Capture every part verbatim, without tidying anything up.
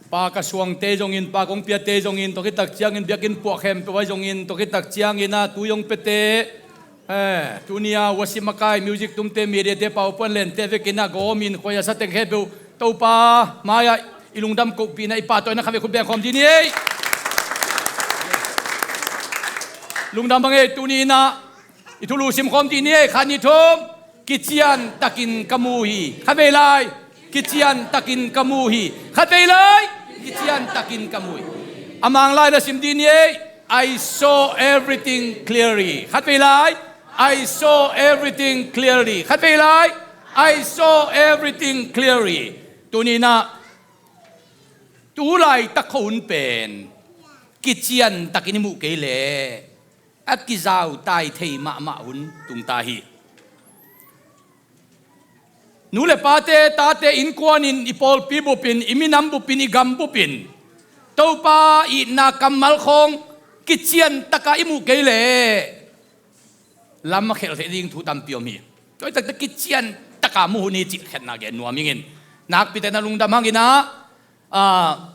Pa ka suangte zongin, pa kong piate zongin, tua khit tak ciangin biakinn puah khempeuh ahi zongin, tua khit tak ciangin ah tu zong piate, eh, tuni a worship makai, music tumte, mediate, powerpoint lente vekin ah gawmin khuai a sa teng khempeuh Topa mai-ah i lungdam kohpihna i pahtawina khat vei khut beng khawm dih ni ei. Lungdam bang ei, tuni in ah i thulu sim khawm dih ni ei. Khat, nih, thum. Kician takin ka mu hi. Khat vei lai. Kician takin ka mu hi. Khat vei lai. Kician takin ka mu hi. A mang lai na sim dih ni ei. I saw everything clearly. Khat vei lai. I saw everything clearly. Khat vei lai. I saw everything clearly. Tuni in ah tu laitak khua hun pen kician takin i muh kei leh a kizautai thei mahmah hun tung ta hi. Nu le pate, tate innkuanin, i pawlpi bupin, i minam bupin, i gam bupin Topa itna kammal khawng kician taka i muh kei leh lam a khelh theih ding thu tampi om hi. Tua hi taktak kician taka mu hun hi cih khatna gen nuam ing in. Nakpi takin na lungdam hangin ah, ah,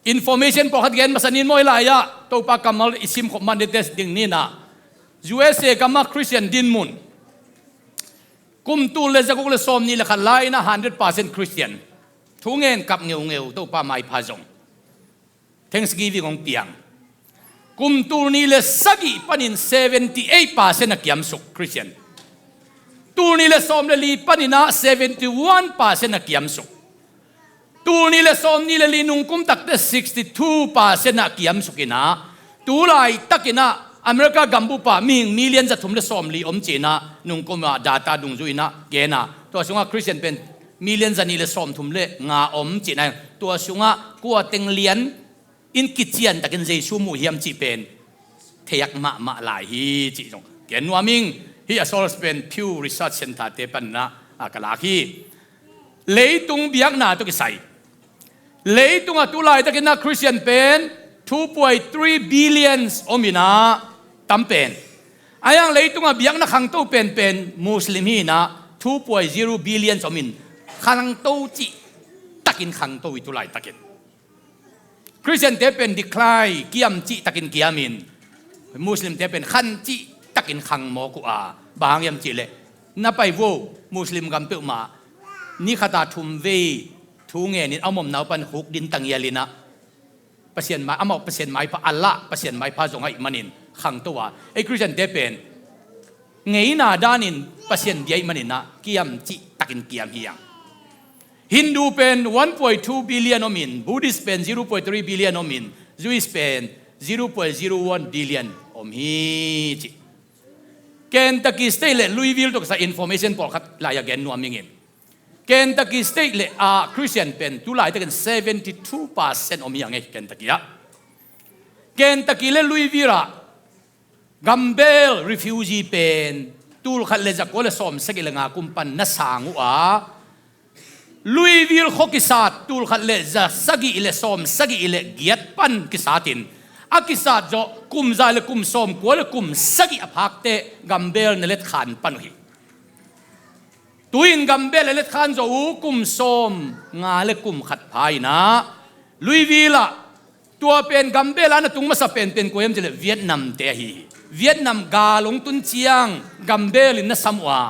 information pawlkhat gen masa ning maw. Hih lai-ah Topa kammal i simkhop man ding test ding ni in ah, U S A gam ah Christian dinmun kum tul le zaguk le sawmnih le khat lai-in ah hundred percent Christian. Thu ngen kap ngeungeu, Topa maipha zong Thanksgiving hong piang. Kum tul nih le sagih panin seventy eight percent a kiamsuk Christian. Tul nih le sawm le li panin ah seventy one percent a kiamsuk. Tul nih le sawmnih le li nungkum takte sixty two percent a kiamsuk in ah, tu laitakin ah America gambup ah mihing million za thum le sawmli om ci-in ah nungkum ah data dungzui in ah gen a, tua sungah Christian pen million za nih le sawmthum le nga om ci-in ah, tua sungah kua teng lian in kician takin Jesu mu hiam cih pen theiak mahmah lai hi cih zong gen nuam ing. Hih a source pen Pew Research Centre-te panin ah ka lak hi. Leitung biakna tawh kisai, leitungah tu laitakin ah Christian pen two point three billions om in ah, tam pen. Ahi hang leitungah biakna khangto penpen Muslim hi in ah, two point zero billions om in, khangto cih takin khangto hi tu laitakin. Christian-te pen decline, kiam cih takin kiamin, Muslim-te pen khan cih takin khang mawk uh a, bang hang hiam cih leh na pai vo, Muslim gam peuhmah ni khat a thum vei thu ngenin a om omna uh pan huk din tangial in ah, Pasian mai, amau Pasian maipha, Allah Pasian maipha zong ahih manin khangto a, ei Christian-te pen ngeina danin Pasian bia ahih manin ah kiam cih takin kiam hi hang. Hindu pen one point two billion om in, Buddhist pen zero point three billion om in, Jewish pen zero point zero one billion om hi ci. Kentucky State le Louisville tawh kisai information pawlkhat lai-ah gen nuam ing in. Kentucky State le ah Christian pen tu laitakin seventy two percent om hi hang ei, Kentucky ah. Kentucky le Louisville ah gambel refugee pen tul khat le za kua le sawm sagih le nga kum pan na sang uh a, Louisville khua kisat tul khat le za sagih le sawm sagih le giat pan kisatin, a kisat zawh kum za le kum sawm kua le kum sagih a phakte gambel na letkhan pan uh hi. Tu-in gambel a letkhan zawh uh kum sawm nga le kum khat pha in ah, Louisville ah tua pen gambel a na tung masa penpen kua hiam cih leh Vietnam-te ahi hi. Vietnam gal hong tun ciang gambel in na sam uh a,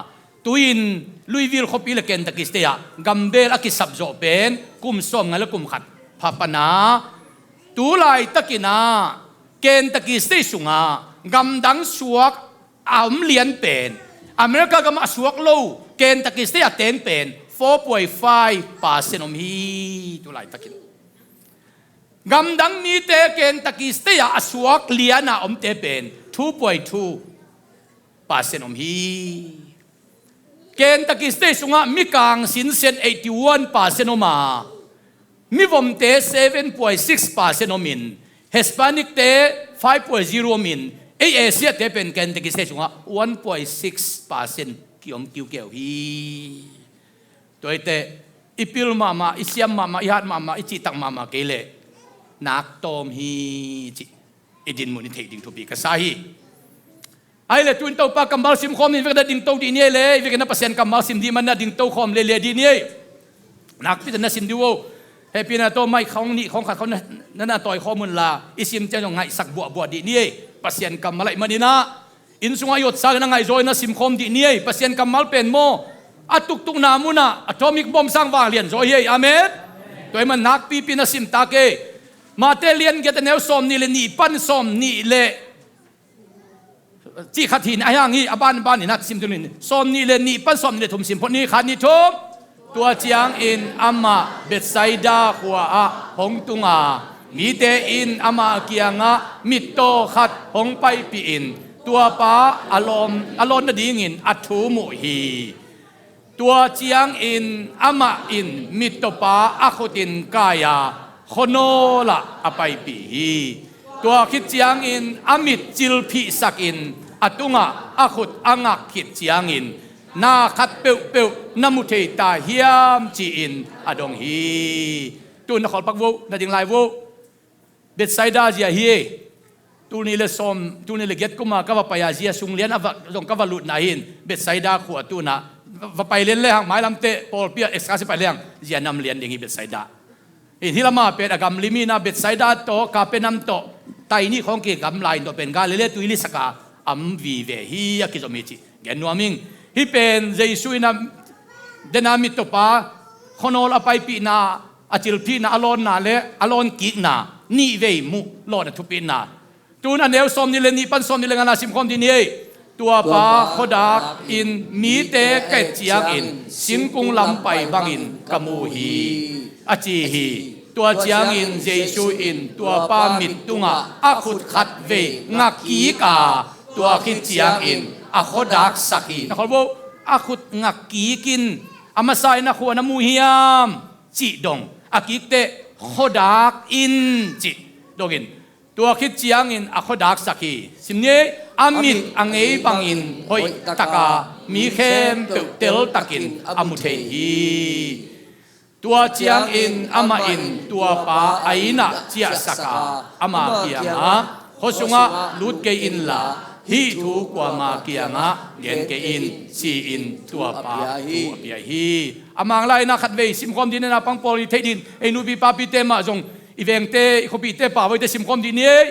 tu-in Louisville khuapi le Kentucky State ah gambel a kisap zawh pen kum sawm nga le kum khat pha pan a, tu laitakin ah Kentucky State sungah gamdang suak a om lian pen, America gamah a suak lo Kentucky State a teng pen four point five percent om hi tu laitakin. Gamdang mite Kentucky State ah a suak liana omte pen two point two percent om hi. Kentucky State sungah mikang sinsen eighty one percent om a, mivomte seven point six percent om in, Hispanic-te five point zero om in, ei Asia-te pen Kentucky State sungah one point six percent kiom kiukeu hi. Tua hi teh, i pil mahmah, i siam mahmah, i hat mahmah, i cihtak mahmah kei leh nak tawm hi cih i dinmun i theih ding thupi ka sa hi. Ahih leh tu-in Topa kammal sim khawm in, i vekin na dingto dih ni ei le, i vekin na Pasian kammal sim dih man na dingto khawm leilei dih ni ei. Nakpi takin na sim dih uh o. Hehpihna tawh maik khawng nih khawng khat khawng na, na, na tawi khawm unla, i sim ciang zong ngaihsak buahbuah dih ni ei. Pasian kammal ahih manin ah, inn sungah i otsak in a ngaihzaw in na simkhawm dih ni ei. Pasian kammal pen maw, a tuktukna munah atomic bomb sang vanglian zaw hi ei. Amen. Tua ahih man nakpipi na simtak ei. Mate lian giat a neu sawm nih le nih pan sawm nih le cih khat hi a, ahi hang hi, a banban in a sim tu ni. Sawm nih le nih pan sawm nih le thum sim phot ni, khat nih thum. Tua ciangin amah Bethsaida khua-ah hong tung a, mite in amah kiangah mittaw khat hong paipih in, tua pa a lawm, a lawn nadingin a thu muh hi. Tua ciangin amah in mittawpa a khutin kai a, khuanawlah a paipih hi. Tua khit ciangin a mit cilphihsakin a tungah a khut a ngak khit ciangin, na khat peuhpeuh na mu thei ta hiam, ci-in a dong hi. Tu-in na kholpak vo, na ding lai vo. Bethsaida zia hi. Tul nih le sawm, tul nih le giat kuma ka va pai a, zia sung lian a va, zong ka va lutna hi in, Bethsaida khua tu-in ah va pai lian le hang, mailamte pawlpi ah excursion pai le hang, zia nam lian ding hi Bethsaida. In hih lamah pen a gamlim hi in ah, Bethsaida tawh Capernaum tawh tai nih khawng kigam lai in, tua pen Galilee tuili saka am vive hi a kizom hi cih gen nuam ing. Hih pen Jesu in ah dena mittawpa khuanawl a paipihna, a cilphihna, a lawnna le a lawnkikna, nihvei muh lawnna thupitna. Tu-in a neu sawm nih le nih pan sawm nih le ngana simkhawm dih ni ei. Tua pa khuadak in mite ka et ciangin singkung lam pai bangin ka mu hi, a ci hi. Tua ciangin Jesu in tua pa mit tungah a khut khat vei ngak kik a, tua khit ciangin a khuadak sak hi. Na kholvo, a khut ngak kik in a masa in a khua na mu hiam, cih dong. A kik teh khuadak in cih dongin, tua khit ciangin a khuadak sak hi. Sim ni ei. A mit a ngei bangin hoih taka mi khempeuh teltakin a mu thei hi. Tua ciangin amah in tua pa a inn ah ciahsak a, ama kiangah, khua sungah lut kei inla, hih thu kuama kiangah gen kei in, ci-in tua pa thu a pia hi. A Mang lai-in ah khatvei simkhawm dih ni ei, naupang pawl i theih dingin, ei nupi papite mah zong, i vengte, i khuapihte, pau-ate simkhawm dih ni ei.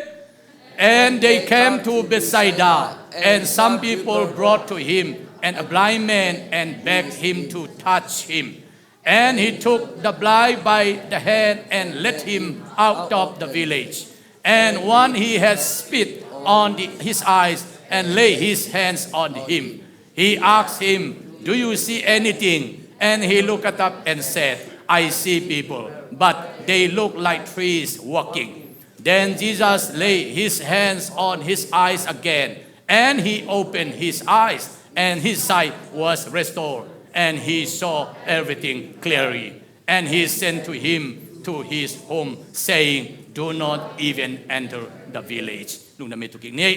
And they came to Bethsaida, and some people brought to him and a blind man, and begged him to touch him. And he took the blind by the hand and led him out of the village. And when he had spit on the, his eyes and laid his hands on him, he asked him, "Do you see anything?" And he looked up and said, "I see people, but they look like trees walking." Then Jesus laid his hands on his eyes again, and he opened his eyes, and his sight was restored, and he saw everything clearly. And he sent to him to his home, saying, "Do not even enter the village." Lungdam ei, tu kik ni ei.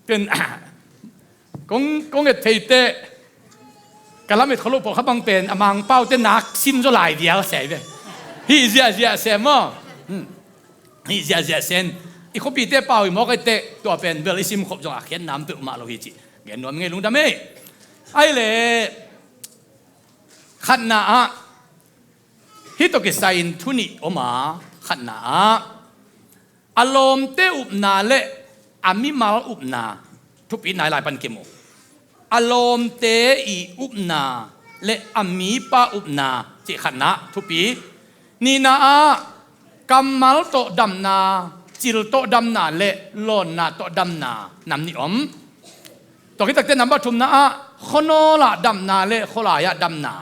Ken kong, kong et theite, ka lamet kholo pawl kha bang pen a Mang pau te nak sim zaw lai vial se ve. Hih ziahziah se maw. Hmm. Hih ziahziah sen. I khuapite pau i mawk ei teh, tua pen bel i sim khop zong a khiatna om peuhmah lo hi cih gen nuam ing ei, lungdam ei. Ahih leh khatna ah, hih tawh kisai-in thu nih om a, khatna ah, a lawmte upna le a mimal upna thupi nai lai pan kimu. A lawmte i upna le a mipa upna cih khatna thupi. Nihna ah, kammal tawh damna, cil tawh damna le lawnna tawh damna nam nih om. Tua khit takteh number thumna ah, khuanawl ah damna le khualai ah damna.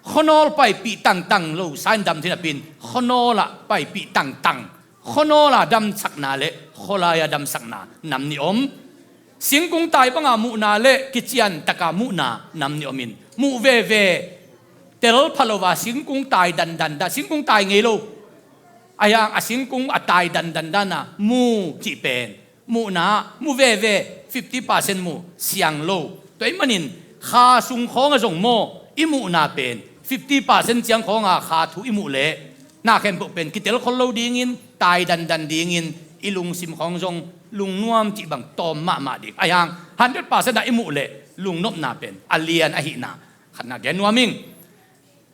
Khuanawl paipih tangtang lo sa in dam thei napi-in, khuanawl ah paipih tangtang, khuanawl ah damsakna le khualai ah damsakna nam nih om. Singkung tai banga muhna le kician taka muhna nam nih om in, muh veve, tel pha lo a singkung tai dandan dan, singkung tai ngei lo, ahi hang a singkung a tai dandan dan a mu cih pen, muhna, mu veve, fifty percent mu, siang lo. Tua ahih manin, kha sung khawng ah zong maw, i muhna pen fifty percent ciang khawng a kha thu i muh leh, na khempeuh pen kitel khol lo dingin, tai dandan dingin, i lungsim khawng zong lungnuam cih bang tawm mahmah ding. Ahi hang, hundred percent ah i muh leh, lungnopna pen a lian ahihna khatna gen nuam ing.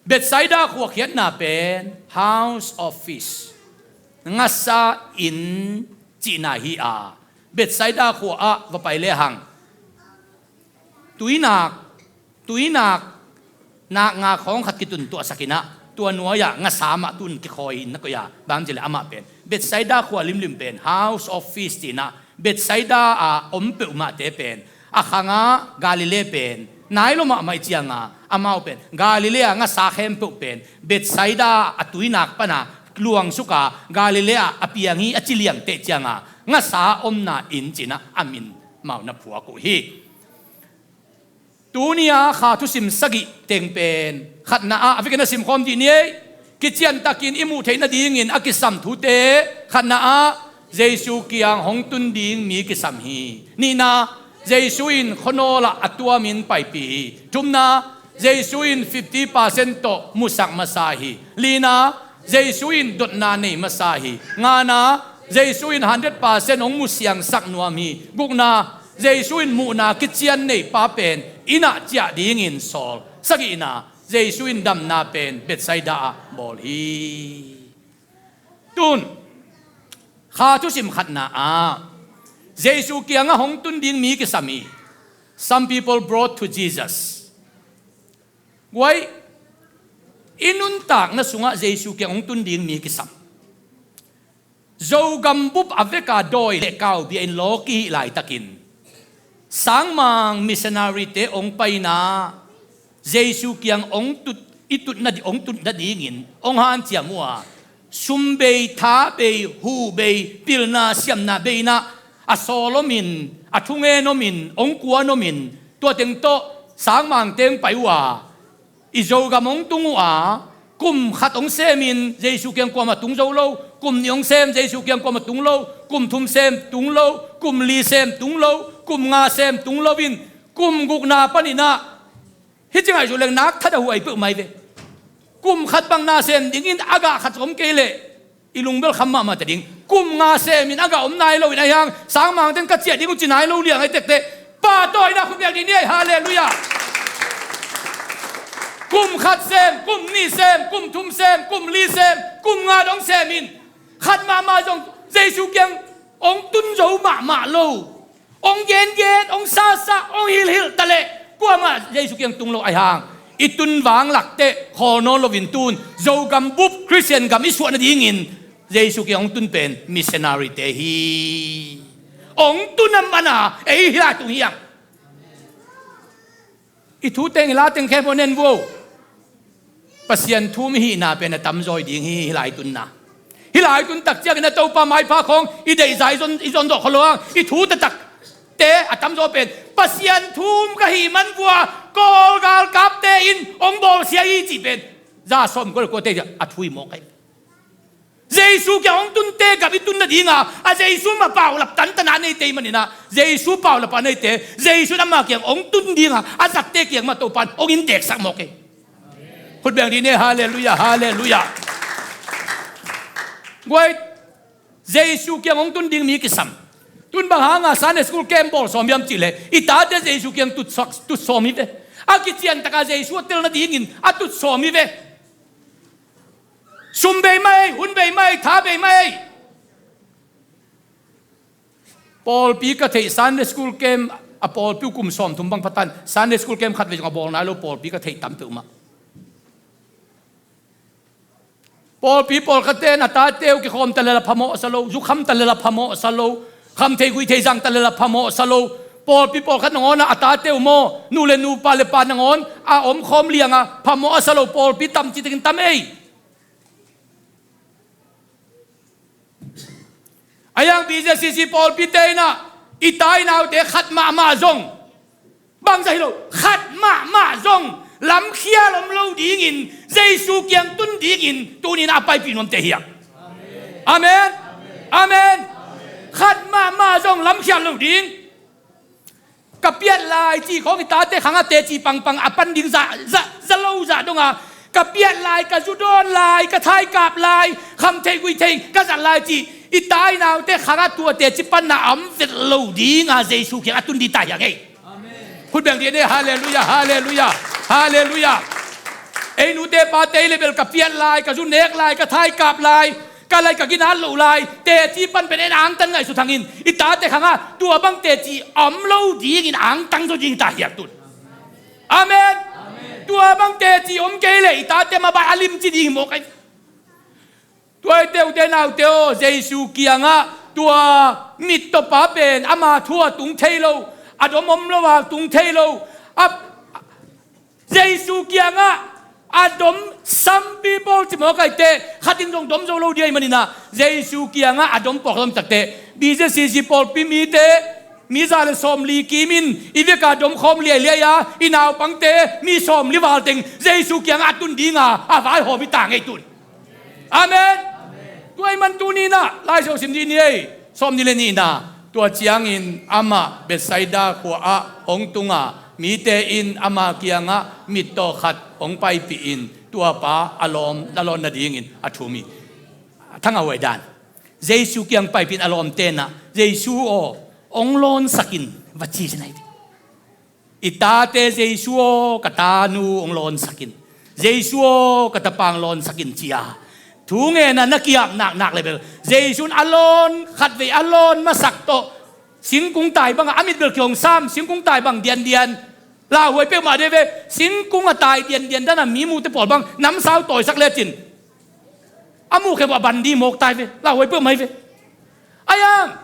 Bethsaida khua khiatna pen House of Fish, ngasa inn cihna hi a, Bethsaida khua ah va pai lehang tuinak, tuinak naknga khawng khat kituntuahsak in ah, tua nuai-ah ngasa mah tun kikhawi in na koih a, bang ci leh amah pen Bethsaida khua limlim pen House of Fish ci in ah, Bethsaida a om peuhmahte pen a khang ah Galilee pen nai lo mahmah ih ciang a, amau pen Galilee a ngasa khempeuh pen Bethsaida a tuinak pan a luangsuk a, Galilee a a piang hi a ci liangte ih ciang a, ngasa omna inn ci in ah a min amau na phuak uh hi. Tuni a kha thusim sagih teng pen, khatna ah, a vekin a simkhawm dih ni ei. Kiciantakin i muh theih nadingin a kisam thute, khatna ah, Jesu kiang hong tun ding mi kisam hi. Nihna, Jesu in khuanawl ah a tuamin paipih hi. Thumna, Jesu in fifty percent tawh musak masa hi. Lina, Jesu in dotna nei masa hi. Ngana, Jesu in hundred percent hong musiangsak nuam hi. Gukna, Jesu in muhna kician neipa pen inn ah ciah dingin sawl. Sagihna, Jesu in damna pen Bethsaida ah bawl hi. Tun, kha thusim khatna ah Jesu kiangah hong tun ding mi kisam hi. Some people brought to Jesus. Guai, i nuntakna sungah Jesu kiang hong tun ding mi kisam. Zogam bup a veka dawi le kau bia in law kihih laitakin, sangmang missionary-te hong paina Jesu kiang hong tut, i tutna di, hong tutna dingin hong hanciam uh a, sum bei, tha bei, hu bei, pilna siamna bei in ah a sawl omin, a thungen omin, hong kuan omin, tua teng tawh sangmangte hong pai uh a, i Zogam hong tung uh a, kum khat hong semin Jesu kiang kuamah tung zo lo, kum nih hong sem Jesu kiang kuamah tung lo, kum thum sem tung lo, kum li sem tung lo, kum nga sem tung lo in, kum gukna panin ah, hih ci ngaihsut leng nak that a huai peuhmah hi ve. Kum khat bang na sem dingin a gah khat zong om kei leh i lung bel kham mahmah ta ding. Kum nga semin a gah om nai loin ahi hang, sangmangte in ka ciah ding uh ci nai lo liang ahi tektek. Pahtawina khut biak dih ni ei, halleluiah. Kum khat sem, kum nih sem, kum thum sem, kum li sem, kum nga dong semin, khat mahmah zong Jesu kiang hong tun zo mahmah lo. Hong gengen, hong sasa, hong hilhilh ta leh kuamah Jesu kiang tung lo ahi hang, i tun vang lakteh khawl nawn loin tun Zogam bup Khristian gam i suah nadingin Jesu kiang hong tun pen missionary-te hi. Hong tun a man a, ei hi lai tung hiam? I thu teng, i la teng khempeuh nen vo. Pasian thu-um i hihna pen a tamzaw hi ding hi, hih lai tunna. Hih lai tun tak ciangin a Topa maipha khawng i deihza i zon, i zon zawh khol lo hang, i thu taktakte a tamzaw pen Pasian thu-um ka hih man vua, Kawl galkapte in hong bawlsia hi cih pen za sawmkua le kuate a thu hi mawk hi. Jesu kiang hong tunte gam i tun nadinga, a Jesu mah paulap tantan a neite i hih manin ah, Jesu paulap a neite, Jesu in ama kiang hong tun dinga a zatte kiang mah Topa in hong inndeksak mawk hi. Khut beng dih ni ei, halleluiah, halleluiah. Guai, Jesu kiang hong tun ding mi kisam. Tun bang hanga Sunday school camp bawl sawm hiam cih leh, i tate Jesu kiang tut sak, tut sawm hi ve. A kician taka Jesu a tel nadingin a tut sawm hi ve. Sum bei mah ei, hun bei mah ei, tha bei mah ei. Pawlpi ka theih, Sunday school camp, a pawlpi uh kum sawmthum bang pha tan, Sunday school camp khatvei zong a bawl nai lo pawlpi ka theih tam peuhmah. Pawlpi pawlkhatte in a tate uh kikhawm ta lel a phamawh a sa lo, zukham ta lel a phamawh a sa lo, khamtheih guihtheih zang ta lel a phamawh a sa lo. Pawlpi pawlkhat nangawn ah a tate uh maw, nu le nu, pa le pa nangawn a omkhawm liang a phamawh a sa lo pawlpi tam citakin tam ei. A yang B Z C C pawlpite in ah i tai naute khat mahmah zong, bangzah hi lo, khat mahmah zong lamkhial om lo dingin, Jesu kiang tun dingin tuni-in a paipih nuamte hi hang. Amen. Amen. Khat mahmah zong lamkhial lo ding. Ka piat lai cih khawng i tate khangah teci pangpang a pan ding za, za, za lo zah donga, ka piat lai, ka zu dawn lai, ka thaikap lai, khamtheih guihtheih ka zat lai cih i tai naute khangah tua teci panna a om vet lo dinga Jesu kiang a tun ding ta hi hang ei. Khut beng dih ni ei, halleluiah, halleluiah, halleluiah. Ei nute pate i le bel ka piat lai, ka zu nek lai, ka thaikap lai, ka lai ka ginat loh lai, teci pan pen en angtan ngaihsut hangin i tate khangah tua bang teci om lo dingin angtang zaw ding ta hial tun. Amen. Tua bang teci om kei le i tate mabai a limci ding hi mawk ai. Tua i teute naute aw, Jesu kiangah tua mittawpa pen ama thu a tung thei lo, a dom om lo a tung thei lo. A Jesu kiangah a dom, some people ci mawk ai teh, khatin zong dom zo lo ding ahih maninah Jesu kiangah a dom pawlkhat om takte, B Z C C pawlpi mite mi za le sawmli kimin i veka dom khawm liailiai a, i naupangte mi sawmli val teng Jesu kiangah a tun dinga a vaihawm i ta ngei tun. Amen. Tua ahih man tuni inah Lai Siangtho sim dih ni ei. Sawmnih le nihna, tua ciangin amah Bethsaida khua-ah hong tunga, mite in ama kiangah mittaw khat hong paipih in, tuapa a lawm, a lawn nadingin a thum hi. A thangah huai dan. Jesu kiang paipih in a lawm tenah, Jesu aw, hong lawnsak in, va ci sin ahi. I tate Jesu aw, ka tanu hong lawnsak in. Jesu aw, ka tapa hong lawnsak in, ci-a thu ngenah na kiap naknak le bel Jesu in a lawn khatvei a lawn masak tawh singkung tai bangah a mit bel kihong sam, singkung tai bang diandian. Lauhuai peuhmah dih ve, singkung a tai diandian dana mi mute pawl bang namsau tawisak lecin a muh khempeuh a ban dih mawk tai ve, lauhuai peuhmah hi ve. Ai-ang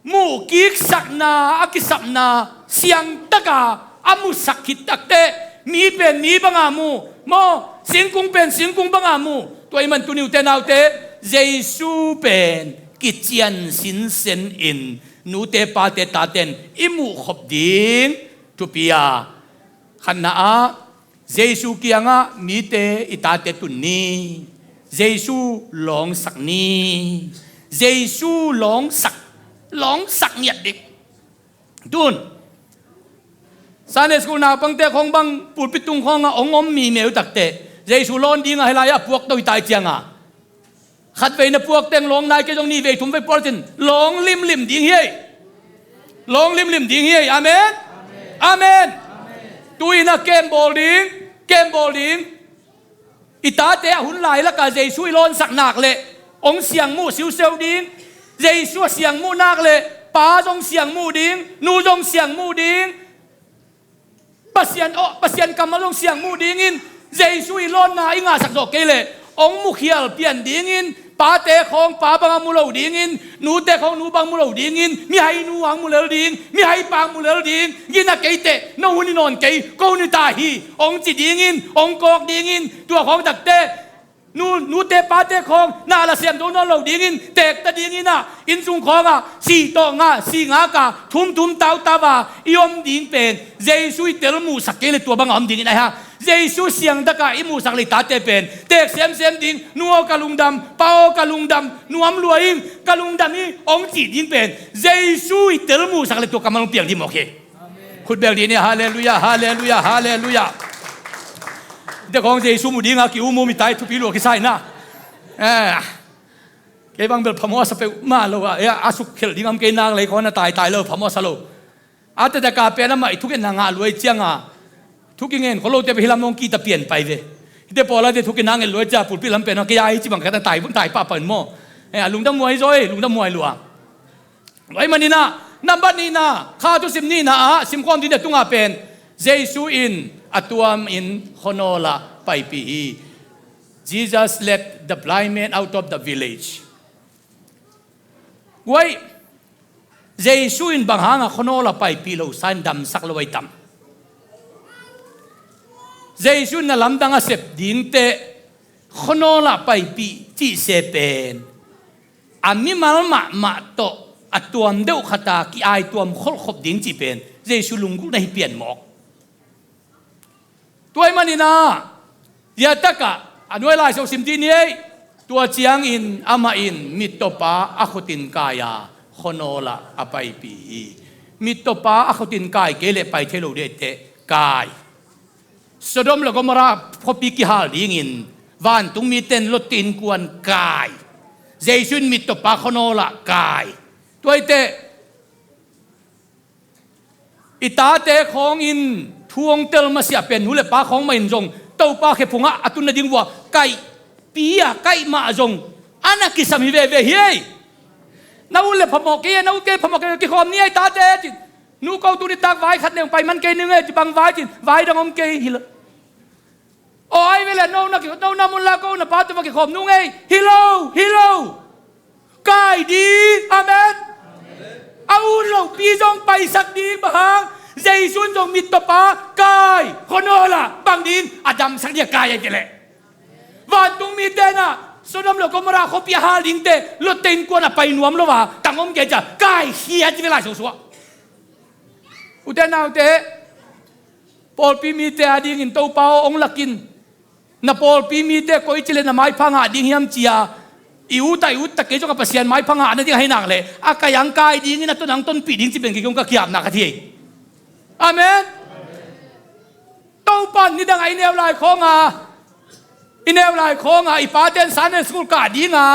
muh kiksakna a kisapna siangtaka a musak khit takteh mi pen mi banga mu maw, singkung pen singkung banga mu. Tua ahih man tuni ute naute, Jesu pen kician sinsen in nute pate taten i muhkhop ding thupi a, khatna ah Jesu kiangah mite i tate tun ni. Jesu lawngsak ni. Jesu lawngsak, lawngsak ngiat ding. Tun Sunday school naupangte khawng bang pulpit tung khawngah hong om mimeu takte, Jesu lawn dingah hih lai-ah puakto hi tai cianga khatvei na puak teng lawng nai kei zong nihvei thumvei puak cin lawng limlim ding hi ei. Lawng limlim ding hi ei. Amen. Amen. Tu-in a kem bawl ding, kem bawl ding. I tate a hun lai lakah Jesu i lawnsak nak le hong siangmuh siuseu ding. Jesu a siangmuh nak le pa zong siangmuh ding, nu zong siangmuh ding. Pasian aw, Pasian kammal zong siangmuh dingin Jesu i lawnna i ngahsak zawh kei leh hong mukhial pian dingin pate khawng pa bangah mu lo dingin, nute khawng nu bang mu lo dingin, mihai nu hang mu lel ding, mihai pa hang mu lel ding. Gina kei teh, no hun hi nawn kei, ko hun hi ta hi, hong ci dingin, hong kawk dingin. Tua khawng takte nu, nute pate khawng na la siam zo nawn lo dingin, teekta dingin ah, innsung khawngah si tawh ngah, si ngaka, thumthum tautau a i om ding pen Jesu i tel muhsak kei le tua bangah om dingin ahi hang. Jesu siangtaka i muhsak le i tate pen teek semsem ding. Nu aw ka lungdam, pa aw ka lungdam, nuam lua ing, ka lungdam hi, hong cih ding pen Jesu i tel muhsak le tua kammal hong piang ding mawk hi. Khut beng dih ni, halleluiah, halleluiah, halleluiah. Te khawng Jesu mu dinga ki-um um i tai, thupi lua kisa hi na. Eh, kei bang bel phamawh a sa peuhmah lo a, eh, a sukkhelh ding om kei nak lei khawng na taitai lo, phamawh a sa lo. A taktak a pen amah i thukhenna ngah lua i cianga thu kingen khol lote pen hih lam hong kihta pian pai ve. Hihte pawla te thukhenna ngen lua i cia pulpit lam pen hong kei a hi ci bang khat na tai, tai pahpah in maw. Eh, a lungdam huai zaw ei, lungdam huai lua. Tua ahih maninah, nambat nihna, Kha Thusim nihna ah simkhawm ding a tungah pen Jesu in a tuamin khuanawlah paipih hi. Jesus led the blind man out of the village. Guai, Jesu in bang hanga khuanawlah paipih lo sa in damsak lo ahi tam? Jesu in na lamdang a sep dingte khuanawlah paipih cihse pen a mimal mahmah tawh a tuam deuh khata ki-aituam kholhkhop ding cih pen Jesu lunggulhna hi pian mawk. Tua ahih maninah ziatakah a nuai Lai Siangtho sim dih ni ei. Tua ciangin amah in mittawpa a khutin kai-a khuanawlah a paipih hi. Mittawpa a khutin kai kei leh pai thei lo dih teh kai. Sodom le Gomorrah khuapi kihal dingin vantung mite in Lot innkuan kai. Jesu in mittawpa khuanawlah kai. Tua hi teh i tate khawngin thu hong tel masiah pen nu le pa khawng mah in zong Topa khephungah a tun nading vua kaihpi a kaih mah zong a na kisam hi veve hi ei. Na ut le phamawh kei, na ut kei phamawh kei, kikhawm ni ei tate cin. Nu ko tu nitak vai khat neng pai man kei ning ei ci bang vai cin, vai dang om kei hi lo. Aw ai ve le no na ki, no na mun la ko na pa tu va kikhawm nung ei hi lo, hi lo. Kai ding, amen. A ut lopi zong paisak ding bang hang, Jesu in zong mittawpa kai, khuanawl ah bang ding, a damsak ding a kai ai ve le. Vantung mite na Sodom le Gomorrah khuapi a hal dingte Lot te innkuan a pai nuam lo a tang om kei cia kai khiat ve lai suaksuak. Ute naute, pawlpi mite a dingin Topa aw hong lakin, na pawlpi mite koi ci le na maipha ngah ding hiam cia i ut a i ut tak kei zong a Pasian maipha ngah nading a hei nak le a kai ang kai dingin a ton ang tonpih ding ci pen kei kong ka kiapna ka thei. Amen. Topa in nidang a i neu lai khawnga, i neu lai khawnga i paten Sunday school kah dinga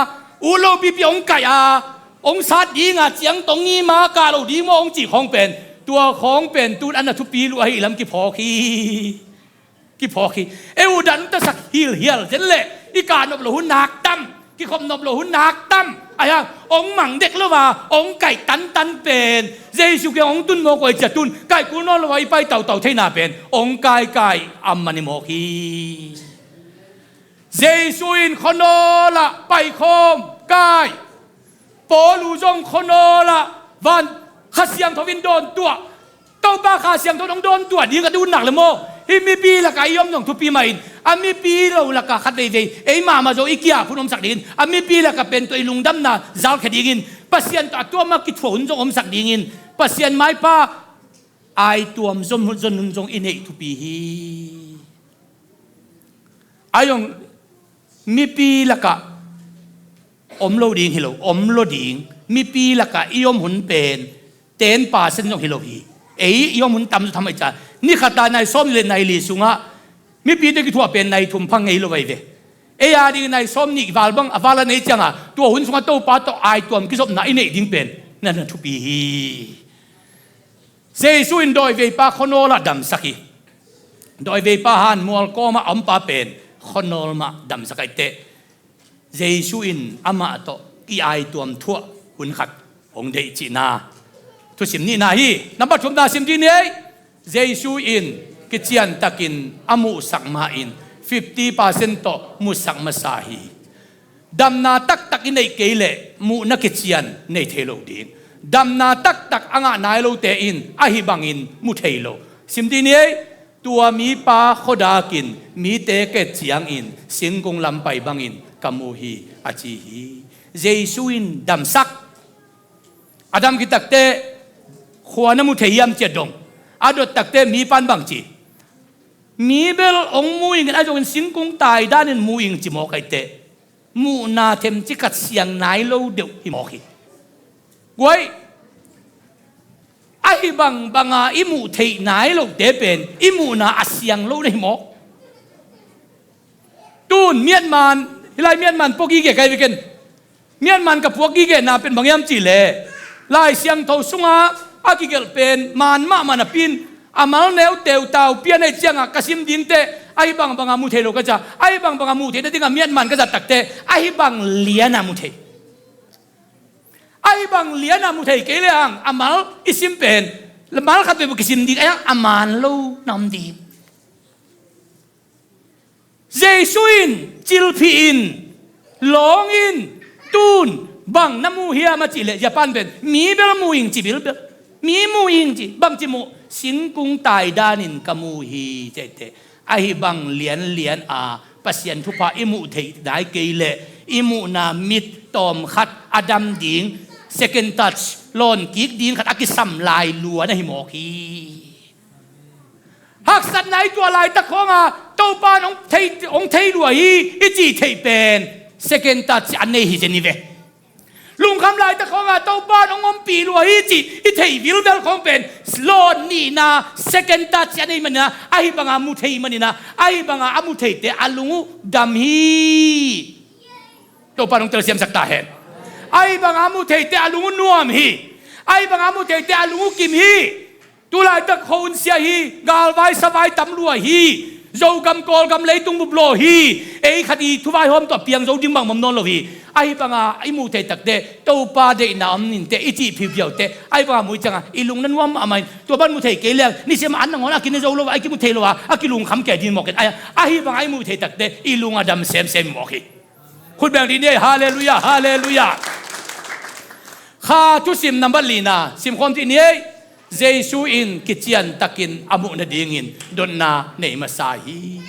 ut lo pipi hong kaih a hong sat dinga ciang tong i ma kah lo ding maw hong cih khawng pen, tua khawng pen tun a na thupi luh ahi lam kiphawk hi. Kiphawk hi. E u dan tasak hilhial zen leh i kah nop lo hun nak tam, kikhop nop lo hun nak tam. Ahi hang hong mang dek lo a hong kaih tantan pen Jesu kiang hong tun mawk uh ahi cia tun kaih kul nawn lo a i pai tautau theihna pen hong kaikai a man i mawk hi. Jesu in khuanawl ah paikhawm kai. Paul uh zong khuanawl ah van Kha Siangtho in dawntuah. Topa Kha Siangtho in hong dawntuah ding a dun nak le maw? Hih mipi lakah i om zong thupi mah in a mipi lo lakah khat veivei ei mahmah zong i kiah phun omsak dingin a mipi lakah pen tua i lungdamna zalkhia dingin Pasian tawh a tuam a kithuah hun zong omsak dingin Pasian maipha aituam zon hun zong i neih thupi hi. Ai zong mipi lakah om lo ding hi lo, om lo ding. Mipi lakah i om hun pen ten percent zong hi lo hi. Ei i om hun tam zong tham ahi ca ni khat a nai sawm nih le nai li sungah mipite kithuah pen nai thum pha ngei lo ahi ve. Ei a ding nai sawm nih val bang a val a nei ciangah tua hun sungah Topa tawh aituam kizopna i neih ding pen na na thupi hi. Jesu in dawiveipa khuanawl ah damsak hi. Dawiveipa han mual kawmah a ompa pen khuanawl mah damsak ahi teh. Jesu in amah tawh i aituam thuah hun khat hong deih cihna thusim nihna hi. Nambat thumna sim dih ni ei. Jesu in kiciantakin a muhsak ma-in fifty percent tawh musak masa hi. Damna taktak i neih kei leh muhna kician nei thei lo ding. Damna taktak a ngah nai lote in ahi bangin mu thei lo. Sim dih ni ei. Tua mipa khuadakin mite ket ciangin singkung lam pai bangin ka mu hi a ci hi. Jesu in damsak. A dam khit takteh khua na mu thei hiam ci a dong. A dot takteh mipa in bang ci? Mi bel hong mu ing in a zongin singkung tai danin mu ing ci mawk ahi teh. Muhna themci khat siang nai lo deuh hi mawk hi. Guai, ahi bangbanga i muh theih nai lote pen i muhna a siang lo na hi mawk. Tun Myanmar, hilai Myanmar puak gige kai veken. Myanmar ka puak gigena pen bang hiam cihleh Lai Siangtho sunga a kigelh pen man mahmah napi in a mal neu teutau pian ahi ciangah ka sim dingteh ahi bangbanga mu thei lo ka cia. Ahi bangbanga mu theih nadinga Myanmar ka zat takteh ahi bang liana mu thei. Ahi bang liana mu thei kei le ang a mal i sim pen mal khat vei bu kisim ding ahi ang a man lo na om ding. Jesu in cilphih in lawng in tun bang na mu hiam a cihleh Japan pen mi bel mu ing ci bilbel. Mi mu ing ci bang ci muh singkung tai danin ka mu hi ci ahi teh. Ahi bang lianlian a Pasian thupha i muh theih nai kei leh i muhna mit tawm khat a dam ding second touch lawn kik ding khat a kisam lai lua na hi mawk hi. Haksatna i tuah laitak khawnga Topa in hong thei, hong thei lua hi i cih theih pen second touch a nei hi zen hi ve. Lungkham laitak khawnga Topa in hong ompih lua hi cih i theih vilvel khawng pen lawn nihna second touch a nei manina ahi banga mu thei manina ahi banga a mu theite a lung uh dam hi. Topa in hong telsiamsak ta hen. Ahi banga a mu theite a lung uh nuam hi. Ahi banga a mu theite a lung uh kim hi. Tulaitak kho un sia hi, galvai savai tam lua hi. Zogam Kawlgam leitung bup lo hi. Ei khat i thuvaihawm tawh piang zo ding bang om nawn lo hi. Ahi banga i muh theih takte Topa deihna om inteh i cih phiupiaute ahi banga muh i cianga i lung na nuam mahmah in, tua ban muh theih kei leng nisim an nangawn a kine zo lo a, a kimu thei lo a, a kilungkham kei ding mawk in. Ahi banga i muh theih takte i lung a dam semsem mawk hi. Khut beng dih ni ei. Halleluiah, halleluiah. Kha thusim nambat lina simkhawm dih ni ei. Jesu in kiciantakin a muh nadingin dotna nei masa hi.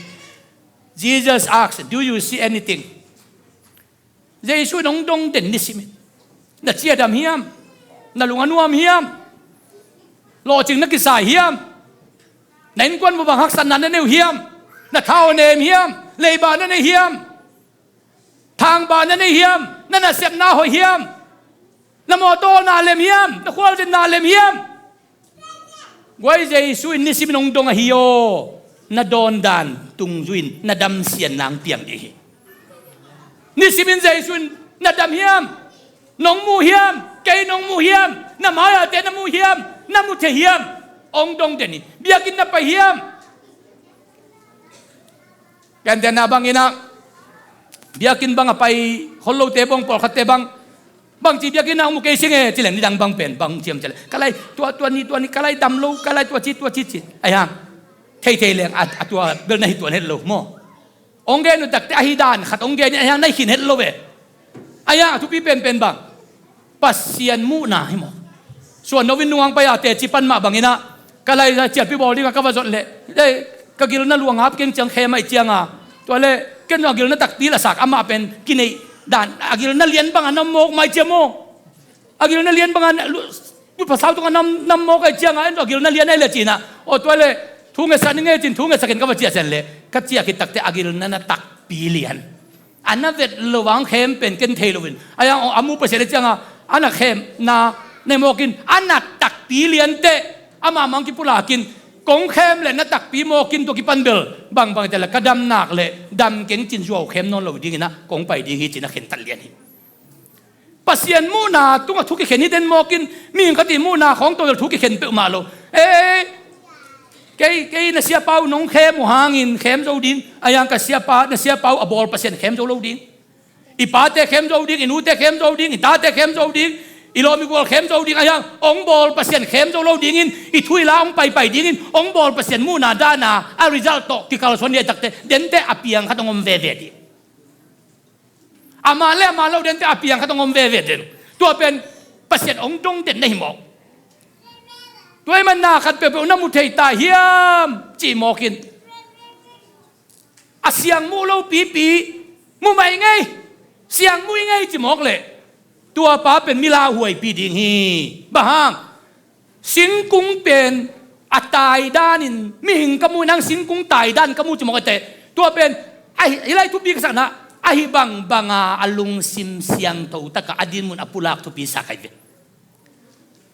Jesus asked, "Do you see anything?" Jesu in hong dong den nisimin, "Na ci a dam hiam? Na lung a nuam hiam? Lawhcing na kisai hiam? Na innkuan uh bang haksatna na nei uh hiam? Na tha uh nem hiam? Leiba na nei hiam? Thangbah na nei hiam? Na nasepna hoih hiam? Na mawtaw na lem hiam? Na khualzinna lem hiam?" Guai, Jesu in nisimin hong dong ahi aw, na dawndan tungzui in na damsian nang piang dih hi. Nisimin Jesu in, "Na dam hiam? Nong mu hiam? Kei nong mu hiam? Na mai-ate na mu hiam? Na mu thei hiam?" Hong dong den hi. "Biakinn na pai hiam?" Gentehna bangin ah, biakinn bang a pai khol lote bang, pawlkhatte bang, "Bangci biakinn ah hong mu kei sing e," ci leng, nidang bang pen bang ciam ci leng, "Ka lai tua, tua ni, tua ni ka lai dam lo, ka lai tua ci, tua ci," ci. Ahi hang theithei leng a, a tua bel na hi tuan het lo maw. Hong gen uh takte ahi dan khat hong gen in, ahi hang na hi khin het lo ve. Ahi hang a thupi penpen bang, Pasian muhna hi maw. Suan no in nungah hong pai a, teci pan mah bangin ah, "Ka lai cialpi bawl dingah ka va zot leh, ei, ka gil na luang ap keng ciang khem ahih cianga, tua leh ken zong a gil na takpi lasak," amah pen kineih dan, a gil na lian bangah na mawk mai ciam aw. A gil na lian bangah lu-, lupasau tungah nam, nam mawk ahih cianga, en zong a gil na lian ahih leh cinah, "Aw, tua leh thu ngetsak ning e," cin thu ngetsak in ka va ciah cian leh, ka ciah khit takte a gil na na takpi lian. A na vet lo a hong khem pen ken thei loin, ahi hang a mu Pasian ahih cianga a na khemna nei mawk in, a na takpi lianteh amah mah hong kipulak in, "Kong khem leh na takpi mawk in, tua kipan bel bangbang hi ta leh ka dam nak leh dam keng cin zuau khem nawn lo dinginah kong pai ding hi," cin a khentat lian hi. Pasian muhna tungah thu kikhen hi den mawk in, mihing khat ii muhna khawng tawh bel thu kikhen peuhmah lo. Ei, kei, kei na siapa uh nong khem uh hangin khem zo ding, ahi hang ka siapa, na siapa uh a bawl Pasian khem zo lo ding. I pate khem zo ding, i nute khem zo ding, i tate khem zo ding, i lawm i gual khem zo ding, ahi hang hong bawl Pasian khem zo lo dingin, i thu i la hong paipai dingin hong bawl Pasian muhna dana a result tawh kikalsuan dih a takte, denteh a piang khat hong om veve ding. Amah le amah lo denteh a piang khat hong om veve den. Tua pen Pasian hong dong den na hi mawk. Tua ahih manin na khat peuhpeuh na mu thei ta hiam cih mawk in, a siang muh lo pipi, "Mu mah ing ei, siang muh ing ei," ci mawk leh, tua pa pen mi lauhuaipi ding hi. Bang hang? Singkung pen a taidan in, "Mihing ka mu in hang singkung taidan ka mu," ci mawk a teh, tua pen ahi, hih lai thupi ka sakna, ahi bangbanga a lungsim siangtho takah a dinmun a pulak thupi sa kha hi ve.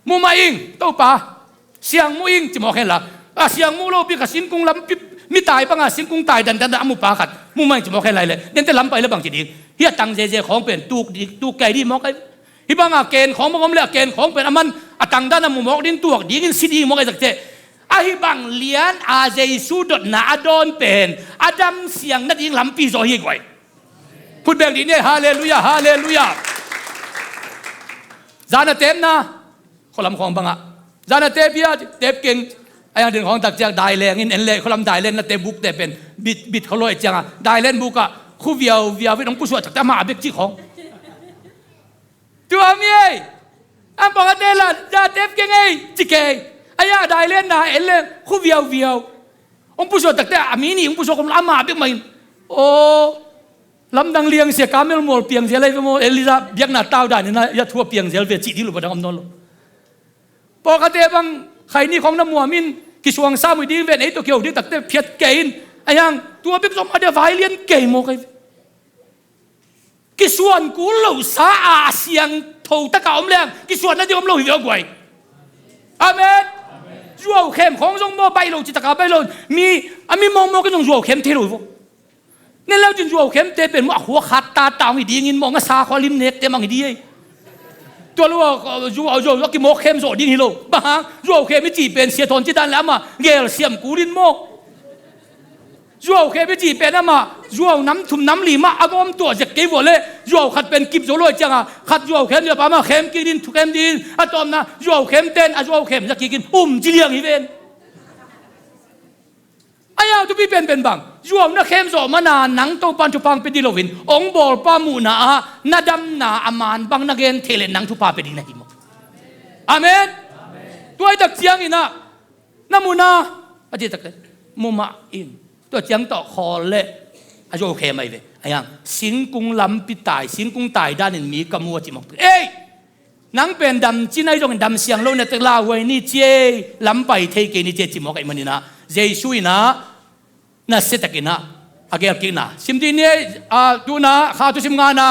"Mu mah ing, Topa, siang muh ing," ci mawk henla, "A siang muh lo bik a singkung lampi, mi tai banga singkung tai dandan a mu pa khat mu mah ing," ci mawk henla hi leh, denteh lam pai leh bang ci ding? Hih a tang zeze khawng pen tuk dih, tuk kei dih mawk a hi. Hih banga ken khawng bang om leh a ken khawng pen a man a tangdan a mu mawk ding, tuak dingin si ding mawk a hi zak teh. Ahi bang lian a Jesu dotna a dawn pen a damsiang nading lampi zaw hi guai. Khut beng dih ni ei. Halleluiah, halleluiah. Zan a tepna, khualam khawng bangah, zan a tep hia, tep keng. Ahi hang den khawng tak ciang dai lengin en leh, khualam dai leng na tep buk teh pen bit, bit khua lo ahih cianga dai leng bukah khu viauviau in hong pusuah takte amah a bek cih khawng. Tua mi ei, ang pawlkhatte la, "Za tep keng ei," ci kei. Ahi a dai lenna en leng khu viauviau. Hong pusuah takte a mi nih hong pusuah khawm lo, amah bek mah in. Aw, lamdang liang sia, Kamel mual piang zel ahi ve maw, Elijah biakna tau dan in a, ya thu a piang zel ve cih ding lo, bang dang om nawn lo. Pawlkhatte bang khaini khawng na muam in, kisuang sam uh ding ven, ei tawh kiho ding takte phiat kei in. Ahi hang tua bek zong a dia vai lian kei mawk ahi ve. Kisuan kul lo sa a, a siangtho takah om leng kisuan nading om lo hi ve aw guai. Amen. Zuaukhem khawng zong maw baih lo, ci takah baih lo. Mi, a mi mawkmawk in zong zuaukhem thei lo hi vaw. Nen lau cin zuaukhemte pen maw a khua khat tata hong hi dingin maw, ngasa khua lim nekte mah hong hi ding ei. Tua lo a, zuau, zuau, zuau a kimawkkhem zawh ding hi lo. Bang hang, zuaukhem i cih pen Sia Thawn ci dan leh amah gelsiam kul in maw. Zuau khem i cih pen amah zuau nam thum nam li mah a gawm tuah zek kei vua leh, zuau khat pen kip zo lo ahih ciangin khat zuau khem ding a, pa mah khem kik ding, thu khem ding, a tawpna zuau khem ten a zuau khem zak kikin um ci liang hi ven. A yau thupi penpen bang, zuau na khem zawh mana nang Topan thupha hong pia ding loin hong bawlpa muhna ah na damna a man bang na gen theih leh nang thupha pia ding na hi maw? Amen. Tua hi tak ciangin ah na muhna a cih tak leh mu mah in, tua ciang tawh khawl leh a zuau khem ahi ve. A yang singkung lampi tai, singkung tai danin mi ka mu a cih mawk. Ei! Nang pen dam cin ahi zongin dam siang lo na tek, lauhuai ni ci ei, lam pai thei kei ni ci ei cih mawk ahih manin ah, Jesu in ah nasia takin ah a gelkikna sim dih ni. A, tu-in ah Kha Thusim nga-na,